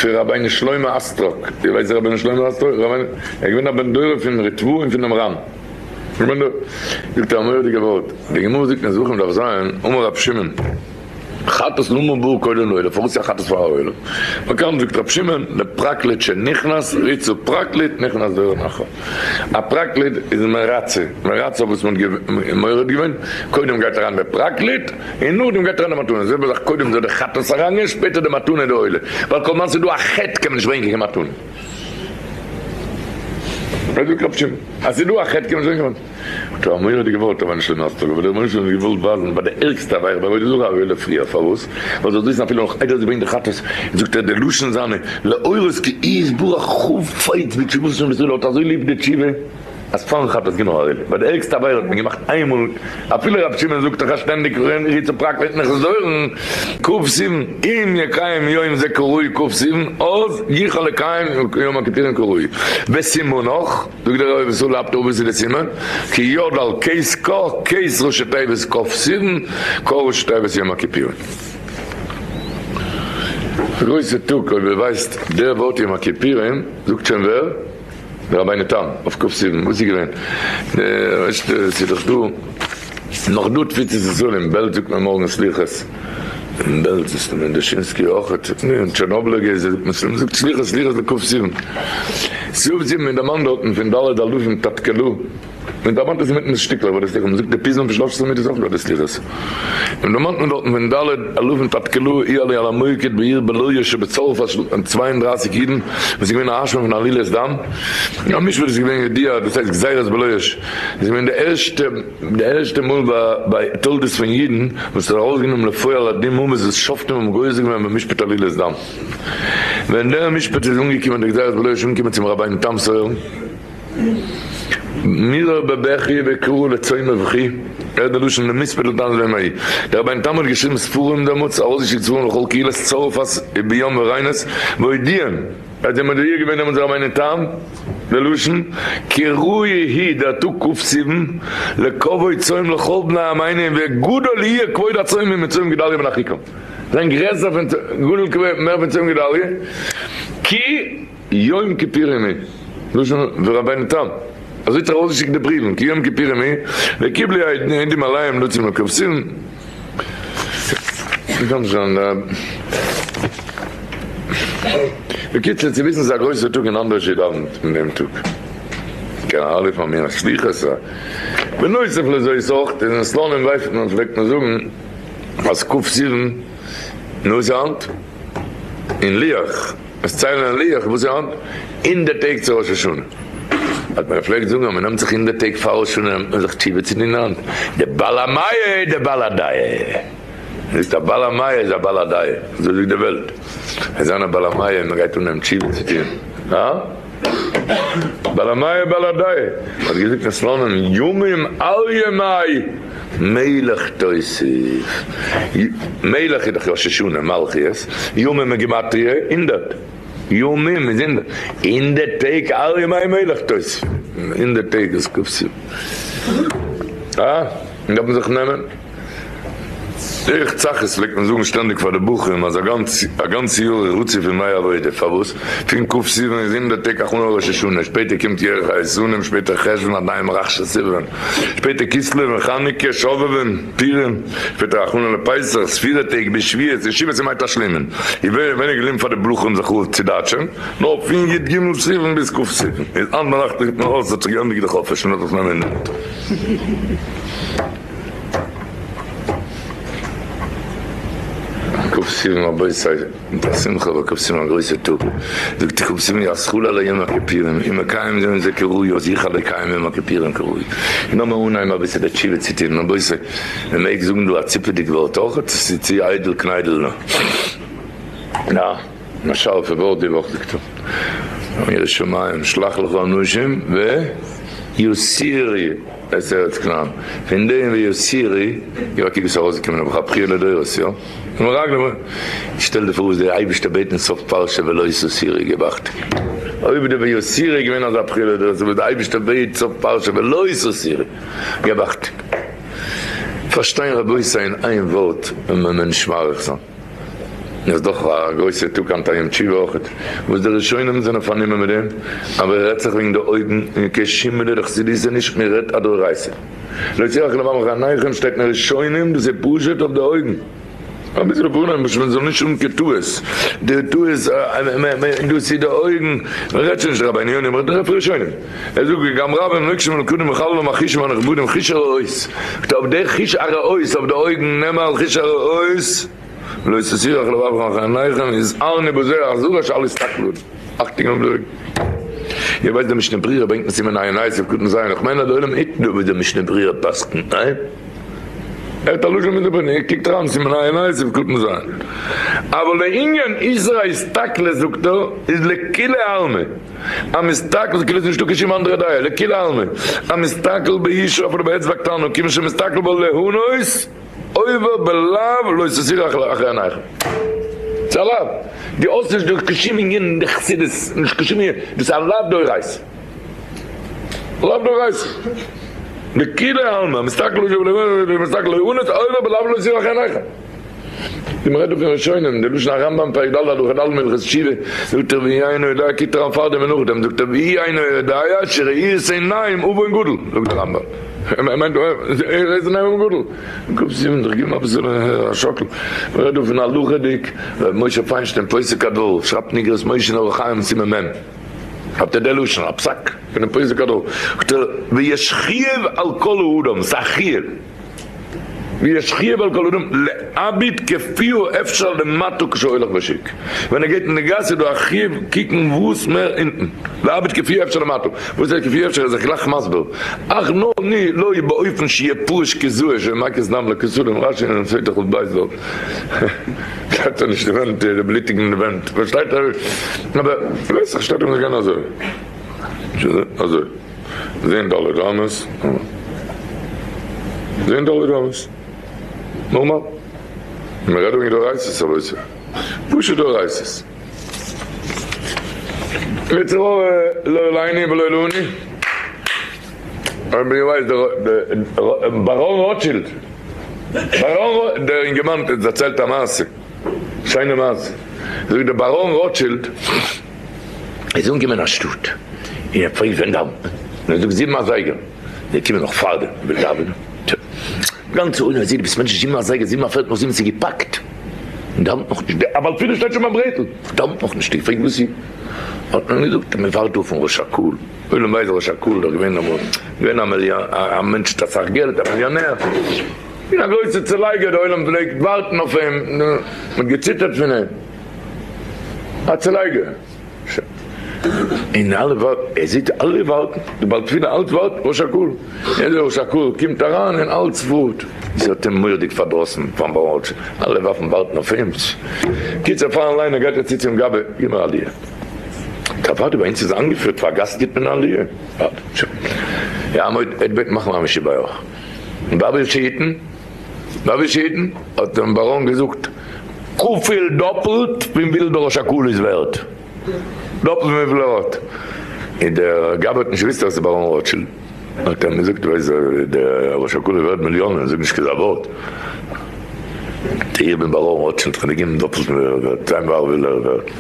פון רבינו שלמה אסטראג, איר ווייסט ווער רבינו שלמה אסטראג? ער איז געווען א בן דורו פון ריטבא און פונעם רמ א, זאגט ער א מורא'דיגע ווארט, די גמרא זאגט אין זבחים דף ז, אמר רבי שמעון, חטאת למה באה קודם לעולה, פארוואס איז א חטאת פאר א עולה? באקאנט זאגט רבי שמעון, לפרקליט שנכנס ריצה פרקליט נכנס דורון אחר. א פרקליט איז מרצה, מרצה אויף וואס מען האט מורד געווען, קודם גייט אריין דער פרקליט, און נאכדעם גייט אריין די מתנה, זעלבע זאך קודם זאל די חטאת אריינגיין שפעטער די מתנה די עולה, ווייל כל זמן ס'איז דא א חטא קען מען נישט ברענגען קיין מתנה. אזוי זאגט רבי שמעון, אז ס'איז דא א חטא קען מען נישט ברענגען קיין מתנה. האט ער א מורא'דיגע ווארט אבער נישט למעשה, אבער דער רבונו של עולם האט געוואלט ווייזן ביי די ערגסטע עבירה ביי עבודה זרה א עולה פריער, פארוואס? ווייל זאלסט וויסן אפילו נאך איידער זי ברענגט די חטאת, זאגט ער די לשון זיינע, להורות כי יתברך חפץ בתשובתו של ישראל, ער האט אזוי ליב די תשובה, אז פארן חטאת גיב נאך א עולה, ביי די ערגסטע עבירה האט מען געמאכט איינמאל, אפילו רבי שמעון זאגט דאך אז שטענדיג ריצה פרקליט נכנס דורן, כ' סיוון, אם יקיים יום זה כראוי כ' סיוון, אז יוכל לקיים יום הכיפורים כראוי, וסימנך. זאגט דער רבי וסור לאפתא וואס איז די סימן? כי יד על כס ק, כס ראשי תיבות כ' סיוון, ק ראשי תיבות יום הכיפורים. א גרויסע טאג אויב איר ווייסט דער ווארט יום הכיפורים זאגט שוין ווער? דער רבינו תם אויף כ' סיוון וואס איז געווען? ווייסט ס'איז דאך דא נאך דא תפיצות ישראל אין בעלז זאגט מען מארגן סליחות. אין בעלז איז אין דושינסקי אויך, אין טשערנאבלער גזע זאגט מען מ'זאגט סליחות סליחות לכ' סיוון. סיוב סיוון מען דערמאנט דארטן פון ד' אלפים תתקלו, מען דערמאנט עס אינמיטן שטיקלעך ביי די סליחות, מען זאגט די פזמון פון שלש עשרה מידות אויך ביי די סליחות, מען דערמאנט מען דארטן פון ד' אלפים תתקלו אי עלי על המוקד בעיר בלויה שבצרפת 32 אידן וואס איז געווען א אשמה פון עלילת דם, א משפט איז געווען ידיעה דאס הייסט גזירת בלויה איז געווען די ערשטע. די ערשטע מאל ביי תולדות פון אידן וואס האט ארויסגענומען לפועל א דין מוות וואס שופטים האבן גוזר געווען במשפט עלילת דם. ווען דער משפט איז אנגעקומען די גזירת בלוי איז אנגעקומען צום רבינו תם סוהר מירר בבכי וקרא לצום ובכי, ער האט די לשון למספד לתענית ביום ההוא. דער רבינו תם האט געשריבן ספרים דעמאלטס, ארויסגעשיקט ספרים לכל קהילות צרפת ובים וריינס והודיעם, ער האט זיי מודיע געווען דעמאלטס רבינו תם, די לשון, כי ראוי היא דער טאג כ' סיוון, לכבוד צום לכל בני עמינו וגדול יהיה כבוד הצום מצום גדליה בן אחיקם, זיין גרעסער פון גדול כבוד מער פון צום גדליה, כי יום כיפורים היא, לשון ורבינו תם, אזוי האט ער ארויסגעשיקט די בריוון, כי יום כיפורים היא, וקיבלו העדים עליהם לצום לכ' סיוון. בקיצור צו וויסן ס'איז א גרויסע טאג און אנדערש ווי דאווענט אין דעם טאג. קען ארויף פאר מיר א שליחות א. בנוסף לזה אויך אין סלאנים ווייסט מען פלעגט מען זאגן אז כ' סיוון נו איז היינט אין לוח עס ציילן אין לוח וואס איז היינט הונדערט טעג צו ראש השנה האט מען געפלעגט זאגן אז מען נעמט זיך הונדערט טעג פאר ראש השנה נעמט מען זיך תשובה צו טון היינט די בעל המאה די בעל הדעה זאגט א בעל המאה איז א בעל הדעה אזוי זאגט די וועלט עס זיין א בעל המאה מען גייט אנהייבן תשובה צו טון הא? בעל המאה בעל הדעה האט געזאגט אין סלאנים ימים על ימי מלך תוסיף מלך איז דאך ראש השנה מלכיות ימים איז גימטריא הונדערט ימים איז הונדערט הונדערט טעג על ימי מלך תוסיף הונדערט טעג איז כ סיוון אה דארף מען זיך נעמען. דרך צחות פלעגט מען זאגן שטענדיג פאר די בחורים אז א גאנצע יאר איז רצוף ימי עבודה, פארוואס? פון כ' סיוון איז הונדערט טעג הכנה לראש השנה, שפעטער קומט ירח האיתנים, שפעטער חשוון עדיין מרחשי סיוון, שפעטער כסלו און חנוכה, שובבים, פורים, שפעטער הכנה לפסח, ספירה טעג ביז שבועות און שבעת ימי תשלומין, איז ווער ווייניגער געבליבן פאר די בחורים זיך אויף צו דאטשען, נאר פון י ג סיוון ביז כ' סיוון, איז היינט ביינאכט רופט מען אויס האט זיך געענדיגט די חופש און האט זיך נעמען אין. כ' סיוון רבותי, מיט א שמחה אבער כ' סיוון א גרויסע טאג, זאגט כ' סיוון יסכו לה ליום הכיפורים, אם מקיים יום זה כראוי אז יוכל לקיים יום הכיפורים כראוי, און לאמיר אנהייבן אביסעלע תשובה צו טון, רבותי, מען מעג זאגן דא א ציפעדיג ווארט אויך? עס איז צו איידל קניידל נא. א שארפע ווארט די וואך זאגט ער, ירא שמים שלח לך אנשים ויסירי את ארץ כנען, פון דעם ויסירי יא קוק וואס ארויסגעקומען האב איך א בכי' לדורות יא, מרגלים שטעל דיר פאר וואס דער אייבערשטער בעט אין סוף פרשה ולא תסירי געב אכטונג אויב די ויסירי איז געווען אזא בכי' לדורות וואס דער אייבערשטער בעט סוף פרשה ולא תסירי געב אכטונג פארשטיין רבותי אין איין ווארט ווען מען נישט מאריך זיין. איז דאך א גרויסע טאג היינט א יום תשובה אויכעט, וואס די ראשונים זענען פארנומען מיט דעם, אבער רעדט זיך וועגן די אויגן און קיין שום מידה דחסידות איז נישט, מען רעדט א דאורייתא. לא יצליח לבם חניכם שטייט אין ראשונים דאס איז פשוט אויף די אויגן. אביסל פארנומען פשוט מען זאל נישט האבן קיין טעות, די טעות דאס איז די אויגן, מען רעדט שוין נישט רבינו יונה, מען רעדט פון ראשונים. ער זאגט וגם רבים נוגשים ונלכדים וחללו מחושים הנכבדים חוש הראות, זאגט ער אויף די חוש הראות אויף די אויגן נאמר חוש הראות לא תתורו אחרי לבבכם ואחרי עיניכם הזהרנו בזה אזהרה שאל יסתכלו אכטונג אויף די אויגן. איר ווייסט די משנה ברורה ברענגט אין סימן ע"ה סעיף קטן ז', איך מיין אז די עולם היט דא וואס די משנה ברורה פסק'נט, ניין? ער האט א לשון מיט די פנים, קוקט אריין סימן ע"ה סעיף קטן ז'. אבל לעניין איסור ההסתכלות זאגט ער איז לכולי עלמא. המסתכל כאילו איז נישטא קיין שום אנדערע דעה, לכולי עלמא, המסתכל באשה אפילו באצבע קטנה, כיוון שמסתכל בה להונות, עובר בלאו לא תתורו אחרי עיניכם. ס'איז א לאו. דו האסט נישט דא קיין שום ענין אין די חסידות, נישט קיין שום ענין, דאס איז א לאו דאורייתא. לאו דאורייתא. לכולי עלמא, המסתכל באשה אפילו באצבע קטנה, להונות, עובר בלאו לא תתורו אחרי עיניכם. ווי מ'רעדט דא פון ראשונים, די לשון הרמב ם פרק ד' הלכה ד' מהלכות תשובה, זאגט ער ואי אינו יודע קוקט אריין פארדעם און נאכדעם, זאגט ער ואי אינו יודע שראיית עיניים עוון גדול, זאגט דער רמב ם, ער מיינט ראיית עיניים עוון גדול, קאפ סימן זיך געבן אביסל א שאקל, מ'רעדט דא פון הלכה'דיג, ר' משה פיינשטיין פוסק הדור שרייבט אין אגרות משה אין אורח חיים סימן מ', האט ער די לשון, א פסק פונעם פוסק הדור, זאגט ער ויש חיוב על כל האדם, ס'איז א חיוב. ויש חיוב על כל אדם להביט כפי האפשר למטה כשהולך בשוק, ווען ער גייט אין די גאס איז דא א חיוב קוקן וואס מער אונטן, להביט כפי האפשר למטה, וואס הייסט כפי האפשר איז זיך גלייך מסביר, אך נאר ני לא באופן שיהיה פרוש כזוה שמקיז דם לכסלים, רשי אין סוטה כ"ב דארט שטייט ער נישט די ווענט די בלוטיגן די ווענט פארשטייט אבער ווייס איך שטייט אים נישט גיין אזוי אזוי. זעהן ד' אמות, זעהן ד' אמות, נארמאל. מען רעדט וועגן דאורייתא'ס רבותי, פשוט דאורייתא'ס. יצר הרע לא עליני ולא לעני. אויב איר ווייסט דער באראן רוטשילד, באראן דער אינגערמאן האט דערציילט א מעשה, שיינע מעשה, זאגט דער באראן רוטשילד, איז אנגעקומען אין א שטאט און ער פרעגט ווען דאווענט מען? און ער זאגט זיבן אזייגער, זיי קומען נאך פארדעם וויל דאווענען, גאנצע עולם זעט ביסט מענטש זיבן אזייגער זיבן א פערטל נאך זיבן ס'איז געפאקט. און דאווענט נאכנישט, דער בעל תפילה שטייט שוין ביים ברעטל, דאווענט נאכנישט, איך פרעג וואס איז, האט מען געזאגט אז מען ווארט דא אויפן ראש הקהל, עולם ווייסט ראש הקהל איז דאך געווען אמאל, געווען א מיליאן, א מענטש מיט אסאך געלט, א מיליאנער, און א גרויסע צולייגער, דער עולם פלעגט ווארטן אויף אים, מען האט געציטערט פון אים, א צולייגער. און אלע ווארטן, ער זעט אלע ווארטן, די בעל תפילה אלץ ווארט, ראש הקהל, יעדער ראש הקהל קומט אריין און אלץ ווארט, עס האט אים מורא'דיג פארדראסן פארן באראטש, אלע ווארפן ווארטן אויף אים, קיצור פארן ליינען גייט ער צו צום גבאי, גיב מיר עליה, אוודאי ביי אונז איז איינגעפירט פאר א גאסט גיבט מען עליה, ווארט, שוין, יעמוד, ער וועט מאכן א מי שברך, באבי שיטן. רבי שיטן, האט דעם באראן געזאגט, כפיל דאפלט פון וויפיל דער ראש הקהל איז ווערט, דאפלט פון וויפיל ער האט. און דער גבאי האט נישט געוואוסט אז עס איז באראן רוטשילד, האט ער אים געזאגט, ווייסט דער ראש הקהל איז ווערט מיליאנען, זאג נישט כזה ווארט. איך בין באראן רוטשילד, כ'וועל דיר געבן דאפלט פון וויפיל ער איז ווערט, זיי מברר וויפיל ער איז ווערט.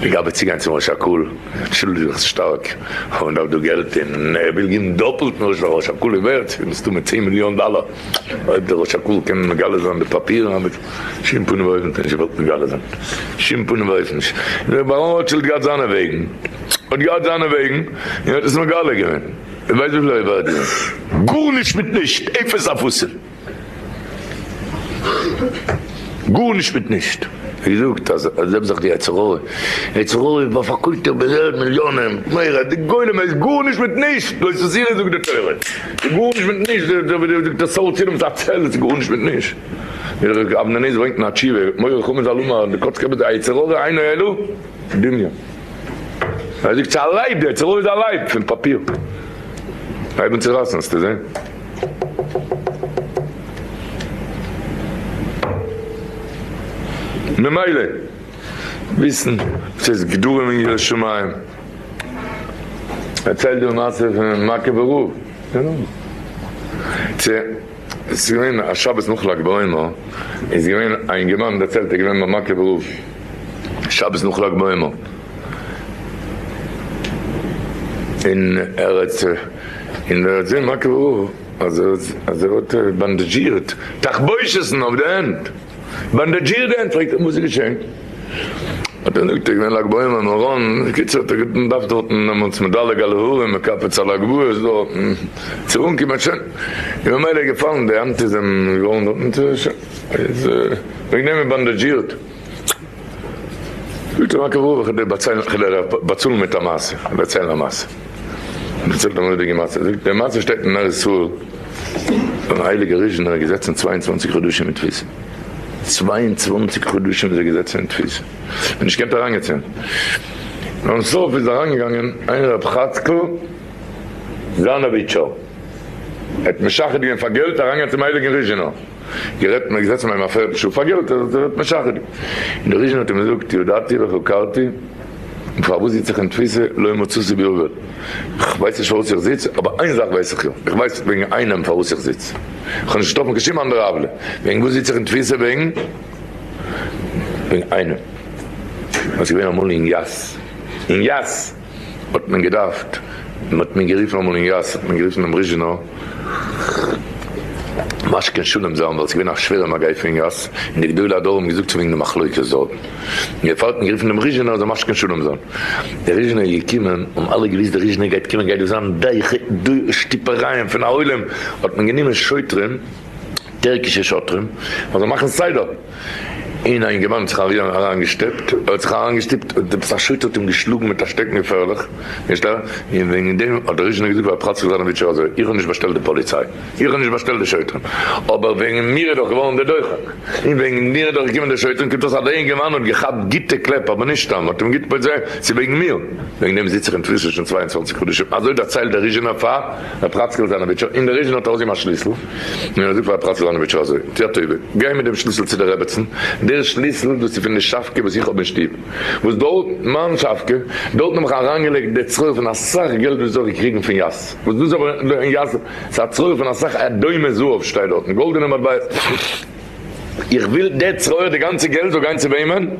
דער גבאי צוגיין צום ראש הקהל. אנטשולדיג זיך שטארק, אבער מען דארף דא געלט און ער וויל געבן דאפלט וואס דער ראש הקהל איז ווערט, ס'איז מסתמא צען מיליאן דאלער, אויב דער ראש הקהל קען מגלה זיין די פאפירן, אבער שום פנים ואופן האט ער נישט געוואלט מגלה זיין, שום פנים ואופן נישט, דער באראן רוטשילד געהאט זיינע וועגן, האט געהאט זיינע וועגן און האט עס מגלה געווען, איר ווייסט וויפיל ער איז ווערט געווען? גארנישט מיט נישט, אפס אפסים. גארנישט מיט נישט. ווי געזאגט אז זעלבסט זיך די יצר הרע, יצר הרע איז באפארקויפט אויף בערך מיליאנען, מורא די גולם איז גארנישט מיט נישט, דאס איז זיכער זאגט די תורה, איז גארנישט מיט נישט, זאגט דער סארט צילום איז א צל, איז גארנישט מיט נישט. ווי דער אבני נזר ברענגט אין א תשובה, מורה חמץ על אמר, די קאצקער רבי די יצר הרע אינו אלא דמיון. ער זאגט ס'איז א לייב, די יצר הרע איז א לייב פון פאפיר. הייב אן צו רייסן וועסטו זען. ממילא וויסן ס'איז גדרים אין יראת שמים. דערציילט די מעשה פון מאקעווער רב. צו ס'איז געווען א שבת נאך לג בעומר, איז געווען א אינגערמאן דערציילט ער איז געווען ביים מאקעווער רב שבת נאך לג בעומר, און ער האט און ער האט געזען מאקעווער רב אז אז ער האט באנדאזשירט תחבושת'ן אויף די הענט, באנדאזשירט די הענט, פרעגט ער וואס איז געשען? האט ער געזאגט ער איז געווען לג בעומר מירון, בקיצור האט ער געדארפט דארטן דעמאלטס מדלג על ההרים מקפץ על הגבעות דארטן צו אנקומען, שוין איז ממילא געפאלן די האנט איז אים געווארן דארטן, שוין איז וועגן דעם איז באנדאזשירט. זאגט אים הקב ה איך וועל דיר באצאלן מיט א מעשה, איך וועל דערציילן א מעשה. און דערציילט א מורא'דיגע מעשה, זאגט די מעשה שטייט אין ארץ ישראל, דער הייליגער ריזשינער איז געזעצן 22 חדשים אין תפיסה, 22 חדשים איז ער געזעצן אין תפיסה, און נישט געקענט אריינגיין צו אים, ביים סוף איז אריינגעגאנגען איין רב חאצקל זאנאוויטשער, ער האט משחד געווען פאר געלט אריינגיין צום הייליגן ריזשינער. גערעדט און געזעצן ביי אים א פערטל שעה פאר געלט, ער האט משחד געווען. און דער ריזשינער האט אים געזאגט, ידעתי וחקרתי, און פארוואס זיץ איך אין תפיסה, לא מצאתי בי עול. איך ווייס נישט פארוואס איך זיץ, אבער איין זאך ווייס איך יא, איך ווייס וועגן איינעם פארוואס איך זיץ. איך האב נישט געטראפן קיין שום אנדערע עוולה. וועגן וואס זיץ איך אין תפיסה? וועגן וועגן איינעם. עס איז געווען אמאל אין יאס. אין יאס האט מען געדארפט, מען האט מען גערופן אמאל אין יאס, האט מען גערופן דעם ריזשינער, משכן שלום זיין ווייל ס'איז געווען א שווערע מגיפה אין יאס, און די גדולי הדור האבן געזאגט ס'איז וועגן די מחלוקת דארט, און דערפאר האט מען גערופן דעם ריזשינער זאל משכן שלום זיין. דער ריזשינער איז געקומען, האבן אלע געוואוסט דער ריזשינער גייט קומען גייט דא זיין שטופערייען פון א עולם, האט מען גענומען שוטרים, טערקישע שוטרים, מען זאל מאכן סדר. און א אינגערמאן האט זיך אריינגעשטופט, ער האט זיך אריינגעשטופט, און עפעס א שוטר האט אים געשלאגן מיט א שטעקן געפערליך, נישט א, און וועגן דעם האט דער ריזשינער געזאגט פאר רב חצקל זאנאוויטשער אזוי, איך האב נישט באשטעלט די פאליציי, איך האב נישט באשטעלט די שוטרים, אבער וועגן מיר איז דאך געווארן דער דוחק, און וועגן מיר איז דאך געקומען די שוטרים, קומט אויס אז דער אינגערמאן האט געכאפט גוטע קלעפ, אבער נישט סתם, האט אים גוט פארזען, ס'איז וועגן מיר, וועגן דעם זיץ איך אין תפיסה שוין 22 חדשים, אזוי דערציילט דער ריזשינער פאר רב חצקל זאנאוויטשער, און דער ריזשינער האט ארויסגעגעבן א שליסל. און ער זאגט פאר רב חצקל זאנאוויטשער אזוי, טו א טובה, גיי מיט דעם שליסל צו דער רעבעצן, דער שליסל דאס איז פון די שאפקע וואס איך האב אין שטוב, וואס דארט, מיין שאפקע, דארטן האב איך אריינגעלייגט די צרור פון אסאך געלט וואס איך האב געקריגן פון יאס, וואס דאס אבער אין יאס, ס'איז א צרור פון אסאך אדומע זהב שטייט דארטן, גאלדענע מטבעות, איך וויל די צרור, די גאנצע געלט זאל גיין צו וועמען?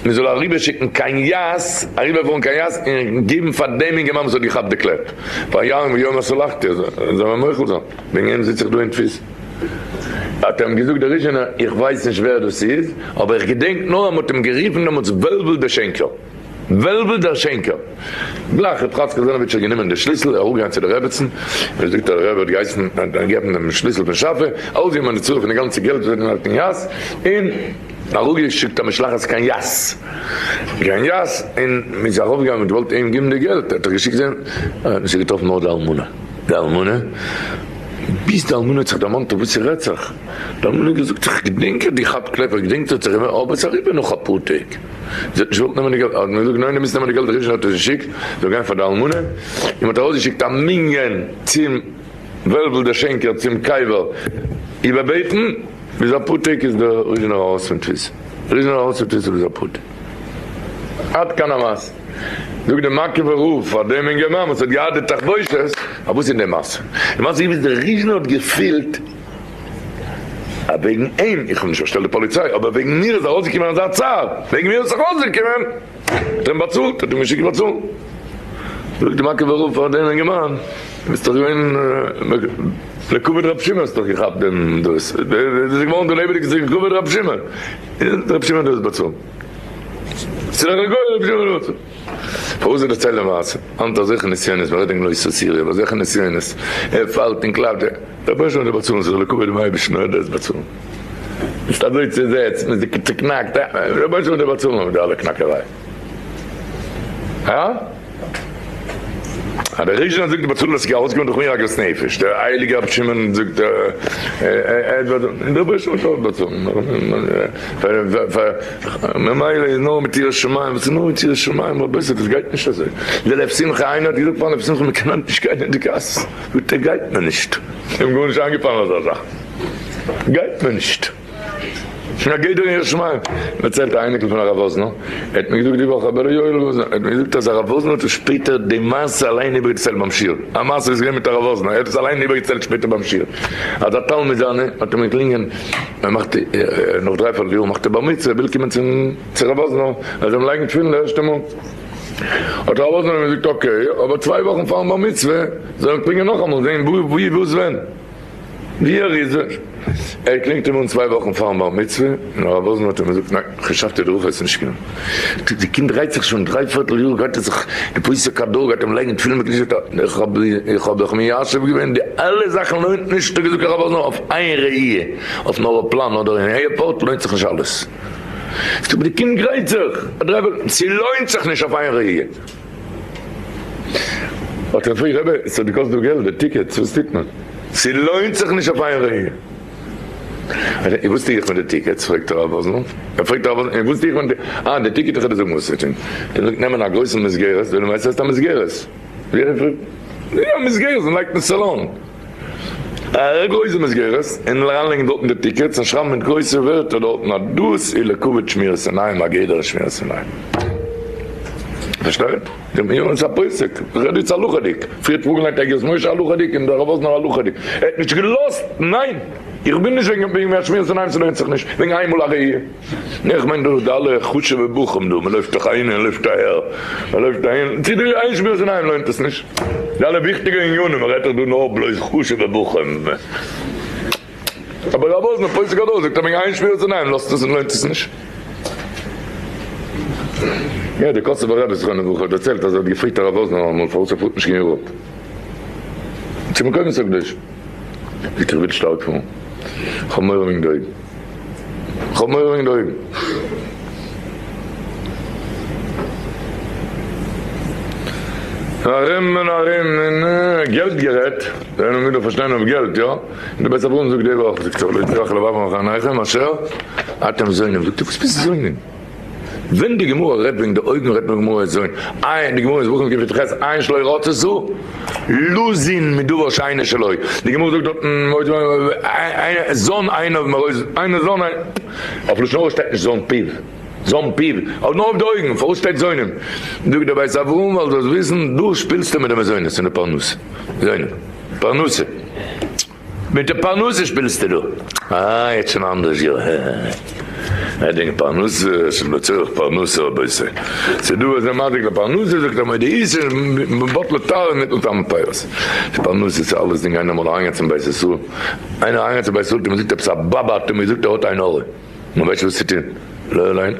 מען זאל אריבערשיקן קיין יאס, אריבערפארן קיין יאס און געבן פאר דעם אינגערמאן וואס האט געכאפט די קלעפ, פאר יארן ויאמר סלחתי, זאל מען מוחל זיין, וועגן אים זיץ איך דא אין תפיסה. האט ער אים געזאגט דער ריזשינער, איך ווייס נישט ווער דאס איז, אבער איך געדענק נאר אז מ'האט אים גערופן דעמאלטס וועלוול דער שענקער. וועלוול דער שענקער. גלייך ר' חאצקעל זענעוויטש האט גענומען די שליסל, אראפגעגאנגען צו די רעבעצן, און געזאגט אז דער רבי האט געהייסן געבן דעם שליסל פון שאפע, אויסגענומען די צורה פון די גאנצע געלט וואס ער האט געהאט אין יאס, און אראפגעשיקט א משלחת קיין יאס, קיין יאס, און מ'איז ארויפגעגאנגען, מ'האט געוואלט אים געבן די געלט, האט ער געשיקט זען, האט מען שוין געטראפן נאר די אלמנה, די אלמנה, ביז די אלמנה האט זיך דערמאנט אויף וואס ס'רעדט זיך, די אלמנה האט געזאגט, איך געדענק אז דו כאפט קלעפ, איך געדענק ס'האט זיך געווען, אבער ס'איז אריבער נאך אפאר טעג. זי האט נישט געוואלט נעמען די געלט, האט מען געזאגט ניין דו מוזט נעמען די געלט, דער ריזשינער האט עס געשיקט, זאל גיין פאר די אלמנה, און מען האט ארויסגעשיקט א מנין צום וועלוול דער שענקער צום קבר איבערבעטן, ביז אפאר טעג איז דער ריזשינער ארויס פון תפיסה, ריזשינער ארויס פון תפיסה ביז אפאר טעג. עד כאן המעשה. זאגט דער מאקעווער רב פאר דעם אינגערמאן וואס האט געהאט די תחבושת, א וואס איז די מעשה? די מעשה איז ווי דער ריזשינער האט געפילט אז וועגן אים, איך האב נישט באשטעלט די פאליציי, אבער וועגן מיר איז ארויסגעקומען אזא צער, וועגן מיר איז עס ארויסגעקומען, האט ער אים באצאלט, האט אים געשיקט באצאלן. זאגט די מאקעווער רב פאר דעם אינגערמאן, דו ביסט דאך געווען לכבוד רבי שמעון האסטו דאך געכאפט דעם דאס, דאס איז געווארן דא לעבעדיג לכבוד רבי שמעון, רבי שמעון האט דאס באצאלט. ס'איז דאך א גוי רבי שמעון האט באצאלט. פארוואס זאל איך דערציילן די מעשה? היינט אזעלכע נסיונות, מ'רעדט וועגן לא תסורו, אבער אזעלכע נסיונות, ער פאלט און קלאפט, דער רבונו של עולם זאל באצאלן, ס'איז לכבוד דעם אייבערשטן, ער וועט באצאלן. ביסט אזוי צעזעצט, מ'איז צעקנאקט, דער רבונו של עולם זאל באצאלן אויף די אלע קנאקעריי. הא? אז דער ריזשינער זאגט באצאלן דאס איז ארויסגעקומען דורך מיר עגמת נפש, דער הייליגער רבי שמעון זאגט ער וועט באצאלן, דער רבונו של עולם וועט אויך באצאלן, ממילא איז נאר מיט יראת שמים, וואס איז נאר מיט יראת שמים, רבותי דאס גייט נישט אזוי, דער לב שמחה איינער האט געזאגט פארן לב שמחה מען קען היינט נישט גיין אין די גאס, זאגט ער גייט מען נישט, אים גארנישט איינגעפאלן אזא זאך, גייט מען נישט. שוין א גדר אין יראת שמים. דערציילט א אייניקל פון הרב וואזנער, ער האט מיר געזאגט די וואך, רבי אלי' יואל וואזנער, ער האט מיר געזאגט אז הרב וואזנער האט עס שפעטער די מעשה אליין איבערגעציילט ביים שיעור, א מעשה איז געווען מיט הרב וואזנער, ער האט עס אליין איבערגעציילט שפעטער ביים שיעור, אז א תלמיד זיינע האט אים געקלינגען, ער מאכט נאך דריי פערטל יאר מאכט ער בר מצוה, ער וויל קומען צום צו הרב וואזנער, ער זאל אים לייגן תפילין די ערשטע מאל, האט הרב וואזנער אים געזאגט okay, אבער צוויי וואכן פארן בר מצוה זאל ער קלינגען נאכאמאל זען וואו וואס ווען. ווי ער איז, ער קלינגט אים אן צוויי וואכן פארן בר מצוה, און הרב וואזנער האט אים געזאגט ניין, חשבתי דערויף עס איז נישט גענוג, די קינד דרייט זיך שוין דריי פערטל יאר גייט ער זיך די פוסק הדור גייט אים לייגן תפילין בקדושה, איך האב איך האב זיך מיישב געווען די אלע זאכן לוינט נישט, האט געזאגט הרב וואזנער אויף איין ראי' אויפן עראפלאן אדער אין עירפארט לוינט זיך נישט אלעס, זאגט די קינד גרייט זיך א דריי פערטל, ס'לוינט זיך נישט אויף איין ראי'. האט ער געפרעגט רבי ס'האט געקאסט דא געלט די tickets וואס טוט מען? ס'לוינט זיך נישט אויף איין רגע. און וואס טו איך מיט די tickets? פרעגט הרב וואזנער. ער פרעגט הרב וואזנער און וואס טו איך מיט די אה די ticket איך וועל דיר זאגן וואס צו טון. ער זאגט נעמען א גרויסן מסגרת, ווער ווייסט וואס הייסט א מסגרת? ווי ער פרעגט יא מסגרת מען לייגט אין סאלאן. א גרויסע מסגרת און אריינלייגן דארטן די tickets און שרייבן מיט גרויסע ווערטער דארטן אז דאס איז לכבוד שמירת עיניים א גדר שמירת עיניים. פארשטייט? די מיר איז א פוסק, רעד איצט הלכה'דיג, פריער האט פארגעליינט אגרות משה הלכה'דיג און דער רב וואזנער הלכה'דיג, ער האט נישט געלאזט, ניין! איך בין נישט וועגן וועגן שמירת עיניים ס'לוינט זיך נישט, וועגן איינמאל א ראי'. נו איך מיין דא די אלע חשוב'ע בחורים דא, מ'לויפט דאך אהין און לויפט אהער, מ'לויפט אהין, צו די איין שמירת עיניים לוינט עס נישט? די אלע וויכטיגע עניינים, מ'רעדט דאך דא נאר בלויז חשוב'ע בחורים. אבער רב וואזנער פוסק הדור זאגט אז וועגן איין שמירת עיניים לאזט עס און לוינט עס נישט. יא, דער קאסובער רבי זכרונו לברכה האט דערציילט אז ער האט געפרעגט הרב וואזנער אמאל פארוואס ער פארט נישט קיין יוראפ צו מקומות הקדושים. זאגט ער איך וויל שטארק פארן, איך האב מורא וועגן די אויגן. איך האב מורא וועגן די אויגן. ארום און ארום און געלט גערעדט, זיי האבן מיר פארשטיין אויף געלט, יא? און די בית אברהם זאגט די וואך, זאגט ער, לא יצלח לבבכם אחרי עיניכם אשר אתם זונים, זאגט ער, וואס ביסטו זונים? ווען די גמרא רעדט וועגן די אויגן רעדט מען גמרא זוין, עיין, די גמרא אין זבחים קפיטל ח', עין שלא רצתה לזון מדבר שאינו שלו, די גמרא זאגט דארטן זן עיניו מראות, אינו זן עיניו, אויף לשון הרע שטייט נישט זן פיו, זן פיו, אבער נאר אויף די אויגן, פארוואס שטייט זונים? זאגט דער בית אברהם ווייל זאלסט וויסן דא שפילסטו מיט די מזונות און די פרנסה, זונים, פרנסה. מיט די פרנסה שפילסטו דא? אה יעצט שוין אנדערש יא. רעדט וועגן פרנסה, שלא לצורך פרנסה רבותי, ס'איז דא וואס זענען מזיק לפרנסה, זאגט ער מודה איסר מבטלה תאוה ניתנו טעם הפירות, די פרנסה איז אלעס דינג איינער אמאל אריינגיין צום בית ישראל, איינער אריינגיין צום בית ישראל האט אים געזאגט עפעס א באבע האט אים געזאגט ער האט עין הרע, מען ווייסט וואס צו טון, לא עלינו,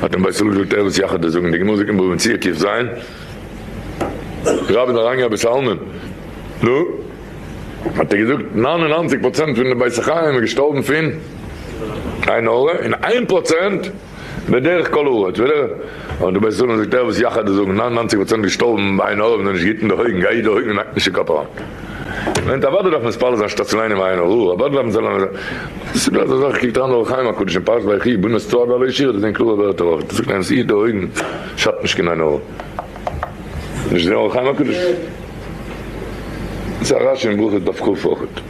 האט אים בית ישראל געזאגט ער וואס יחד זאגן, די גמרא זאגט אין בבא מציעא ק"ז, רב איז אריינגעגאנגען בית עלמין, נו. האט ער געזאגט 99 פראצענט פון די בית החיים איז געשטארבן פון עין הרע און 1 פראצענט בדרך כל הארץ בדרך האט די בית ישראל געזאגט ער וואס יחד זאגן 99 פראצענט געשטארבן ביי עין הרע ווען זיי נישט גוט אין די אויגן גיי די אויגן און האק נישט אין קאפ אריין מיינט אוודאי דארף מען מתפלל זיין שטאט צו ליינען עין הרע אוודאי דארף מען זאלן ס'איז דא אזא זאך קוקט אריין אור החיים הקדוש אין פרשת ויחי בנות צוער ועלי שיר דאס זענען קלארע ווערטער אויך דאס זאגט איינער וואס היט די אויגן שאדט נישט קיין עין הרע נישט דער אור החיים הקדוש. ס'איז א רשי אין ברכות דף כ' אויכעט.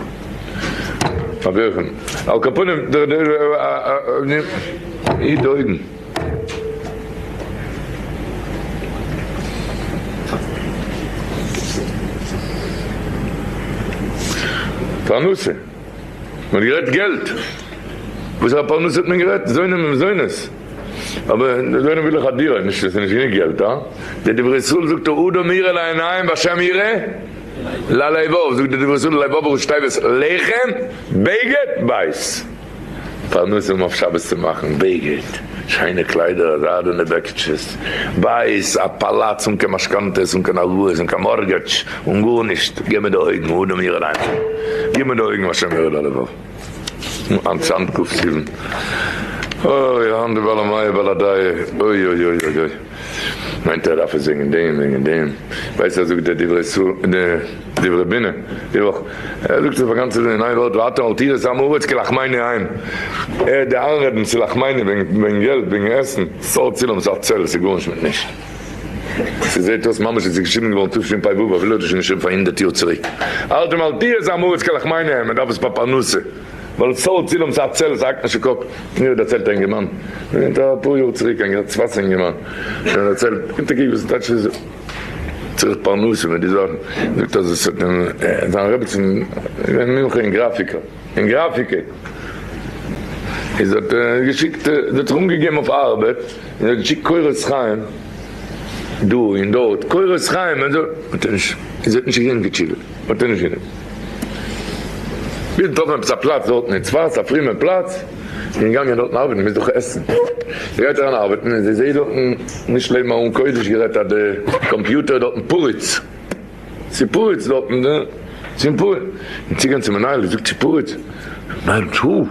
אברכים. על כל פנים, דער דער היט די אויגן. פרנסה. מ'האט גערעדט געלט. וואסערע פרנסה האט מען גערעדט? זונות און מזונות. אבער זונות וויל איך א דירה, נישט עס איז נישט גענוג געלט, הא? דער דברי ישראל זאגט האדם יראה לעיניים והשם יראה ללבב, זאגט דער דברי ישראל לבב ראשי תיבות לחם, בגד, בית. פרנסה אויף שבת צו מאכן, בגד, שיינע קליידער, זיידענע בעקיטשעס, בית, א פאלאץ אן קיין משכנתאות, אן קיין הלוואות, אן קיין mortgage, אן גארנישט, גיב מיר די אויגן, האדם יראה לעיניים, גיב מיר די אויגן והשם יראה ללבב. אנצאנט ק סיוון. אוי האנט די בעל המאה בעל הדעה אוי אוי אוי אוי אוי מיינט ער דארף עס וועגן דעם וועגן דעם ווייסט ער זאגט די דברי ישראל די דברי בינה די וואך ער זאגט עס פאר גאנצע אין איין ווארט ואתם אל תיראו את עם הארץ כי לחמנו אין ער די איינרעדן צו לחמנו וועגן וועגן געלט וועגן עסן סארט צילום ס'איז א צל ס'איז גארנישט מיט נישט ס'זעט אויס ממש עס איז געשריבן געווארן תשפ ו אפילו האט ער שוין געשריבן פאר הונדערט יאר צוריק. אל אל תירא את עם הארץ כי לחמנו אין, מען דארף עס פאר פרנסה, ווייל סארט צילום ס'א צל ס'האקט נישט אין קאפ, מיר האט דערציילט א אינגערמאן, מיט אפאר יאר צוריק א צפת'ע אינגערמאן, ער האט דערציילט, גיט א קוק וואס טייטש איז צריך פרנסה מיט די זאכן, זאגט אז עס האט אים זיין רעבעצין געווען מומחה אין גראפיקה, אין גראפיקע, איז האט געשיקט, זי האט זיך אנגעגעבן אויף ארבעט, און זי האט געשיקט קורות חיים דא און דארט, קורות חיים, און האט ער נישט, און זי האט נישט געגעבן קיין תשובה, האט ער נישט גענומען. ביז געטראפן עפעס א פלאץ דארטן אין צפת, א פרומע פלאץ, און געגאנגען דארטן ארבעטן, מוז דאך עסן. זי גייט אריין ארבעטן און זי זעט דארטן, נישט לעבן ארון קודש גערעדט, אז די קאמפיוטער דארטן פרוץ. ס'פרוץ דארטן די צום פרוץ און צוגיין צום מנהל זאגט ס'פרוץ מנהל טפו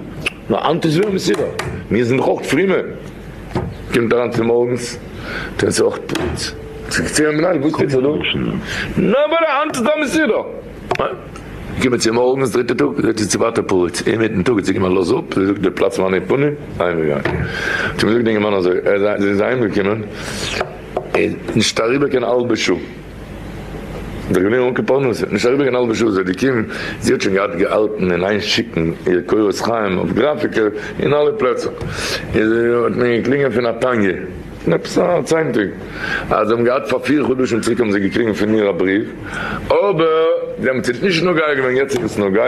נאר היינט איז ווער מסודר מיר זענען דאך אויך פרומע קומט אריין צומארגנס טוען ס'איז אויך פרוץ זאגט צו מנהל וואס טוט זיך דא נאר ווייל היינט איז דא מסודר קומען צומארגנס דריטע טאג זעט זי ווייטער פרוץ אינמיטן טאג האט זי געמאכט לאז אפ זי זאגט די פלאץ מיינע פנים אהיימגעגאנגען האט אים געזאגט די אינגערמאן אזוי זי איז אהיימגעקומען איז נישט אריבער קיין האלבע שעה זיך געווען אן קיין פרנסה, נישט אריבער קיין האלבע שעה איז זי געקומען, זי האט שוין געהאט געהאלטן אין איין שיקן איר קורות חיים אויף גראפיקער אין אלע פלעצער, איז האט מען געקלינגען פון נתניה, פון עפעס א צייטונג, אז זיי האבן געהאט פאר פיר חדשים צוריק האבן זיי געקריגן פון איר א בריוו, אבער דעמאלטס איז נישט נוגע געווען, יעצט איז עס נוגע.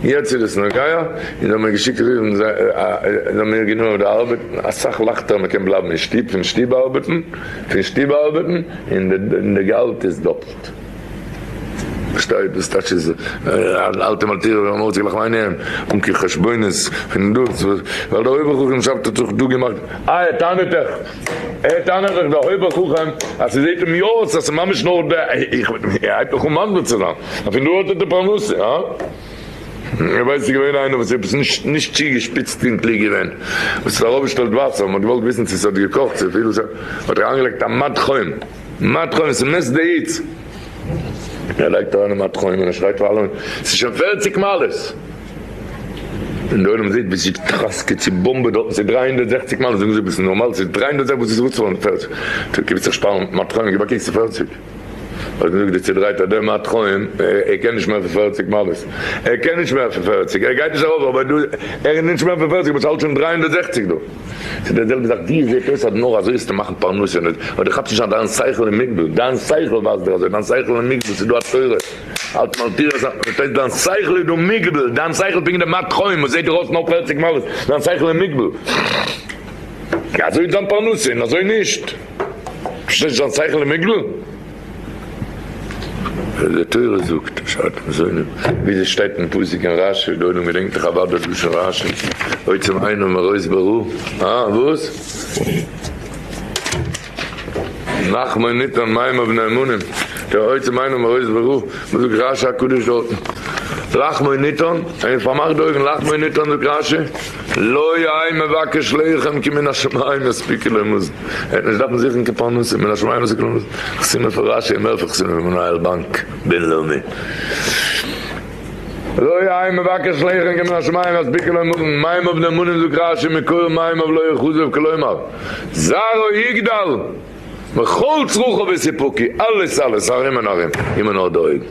יעצט איז עס נוגע, און זיי האבן מיר געשיקט רופן, זיי האבן מיר גענומען אויף די ארבעט, אסאך לייכטער מען קען בלייבן אין שטוב, פון שטוב ארבעטן, פון שטוב ארבעטן, און די געהאלט איז דאפלט. פארשטייט וואס טייטש איז אן אלטע מאלטירער ווען מ'האט זיך לחמניהם אן קיין חשבונות פון דאס, ווייל דער אויבער חכם שאפט האט זיך דא געמאכט, אה ער טענה'ט דאך, ער טענה'ט דאך דער אויבער חכם אז ס'זעט אים יא אויס אז ס'איז ממש נאר די, איך, ער הייבט דאך אן מסביר צו זיין. און פון דא האט ער די פרנסה, הא? איך ווייס ס'איז געווען איינער וואס איז עפעס נישט נישט צו געשפיצט און קלוג געווען, וואס האט ארויפגעשטעלט וואסער, מ'האט געוואלט וויסן צו ס'האט געקאכט צו פיל, האט ער אריינגעלייגט א מד חום, מד חום, ס'מעסט די היץ, ער לייגט אריין א מד חום און ער שרייט פאר אלעמען, ס'איז שוין פערציג מעלות! און די עולם זעט ווי ס'טראסקעט, ס'באמבעט דארטן, ס'איז 360 מעלות, זאגן זיי ביסט נארמאל? ס'איז 360, וואס איז חוץ פון פערציג? טא גיב זיך שפארן מד חום, גיב א קוק ס'איז פערציג. האט געזאגט די צודרייטער דער מד חוים ער קען נישט מער פון פערציג מעלות, ער קען נישט מער פון פערציג, ער גייט נישט ארויף אבער דא ער איז נישט מער פון פערציג אבער ס'האלט שוין 360 דא. ס'איז די זעלבע זאך דיר זעט אויס אז נאר אזוי וועסטו מאכן פרנסה און אבער דו כאפסט נישט אז דיין שכל איז מוגבל, דיין שכל ווייזט דיר אזוי, דיין שכל איז מוגבל, ס'איז דא א תורה אלט מלתירא ז, דאס הייסט דיין שכל איז דא מוגבל, דיין שכל פונקט די מד חוים וואס זעט דיר אויס נאר פערציג מעלות, דיין שכל איז מוגבל. אזוי איז דיין פרנסה און אזוי נישט. פארשטייסט דיין שכל איז מוגבל? די תורה זאגט, שעת מזונות, ווי עס שטייט אין פסוק אין רשי, די עולם געדענקט דאך אוודאי לשון רשי, עוצם עיניו מראות ברע, אה וואס? נחמו ניתן מים אויף נאמנים, דער עוצם עיניו מראות ברע, וואס זאגט רשי הקדוש דארטן? לחמו ניתן, ער פארמאכט די אויגן, לחמו ניתן זאגט רשי, לא יהא מבקש לחם כי מן השמים יספיקו לו מזון, ער וועט נישט דארפן זוכן קיין פרנסה, מן השמים יספיקו לו מזון, חתימה פון רשי איז מער פון חתימה פון מנהל בנק בינלאומי. לא יהא מבקש לחם כי מן השמים יספיקו לו מזון, מים אויף נאמנים זאגט רשי מקור מים אויף לא יחוזב כלומר זרעו יגדל וכל צרכו וסיפוקי, אלעס אלעס ארום און ארום, אימער נאר די אויגן.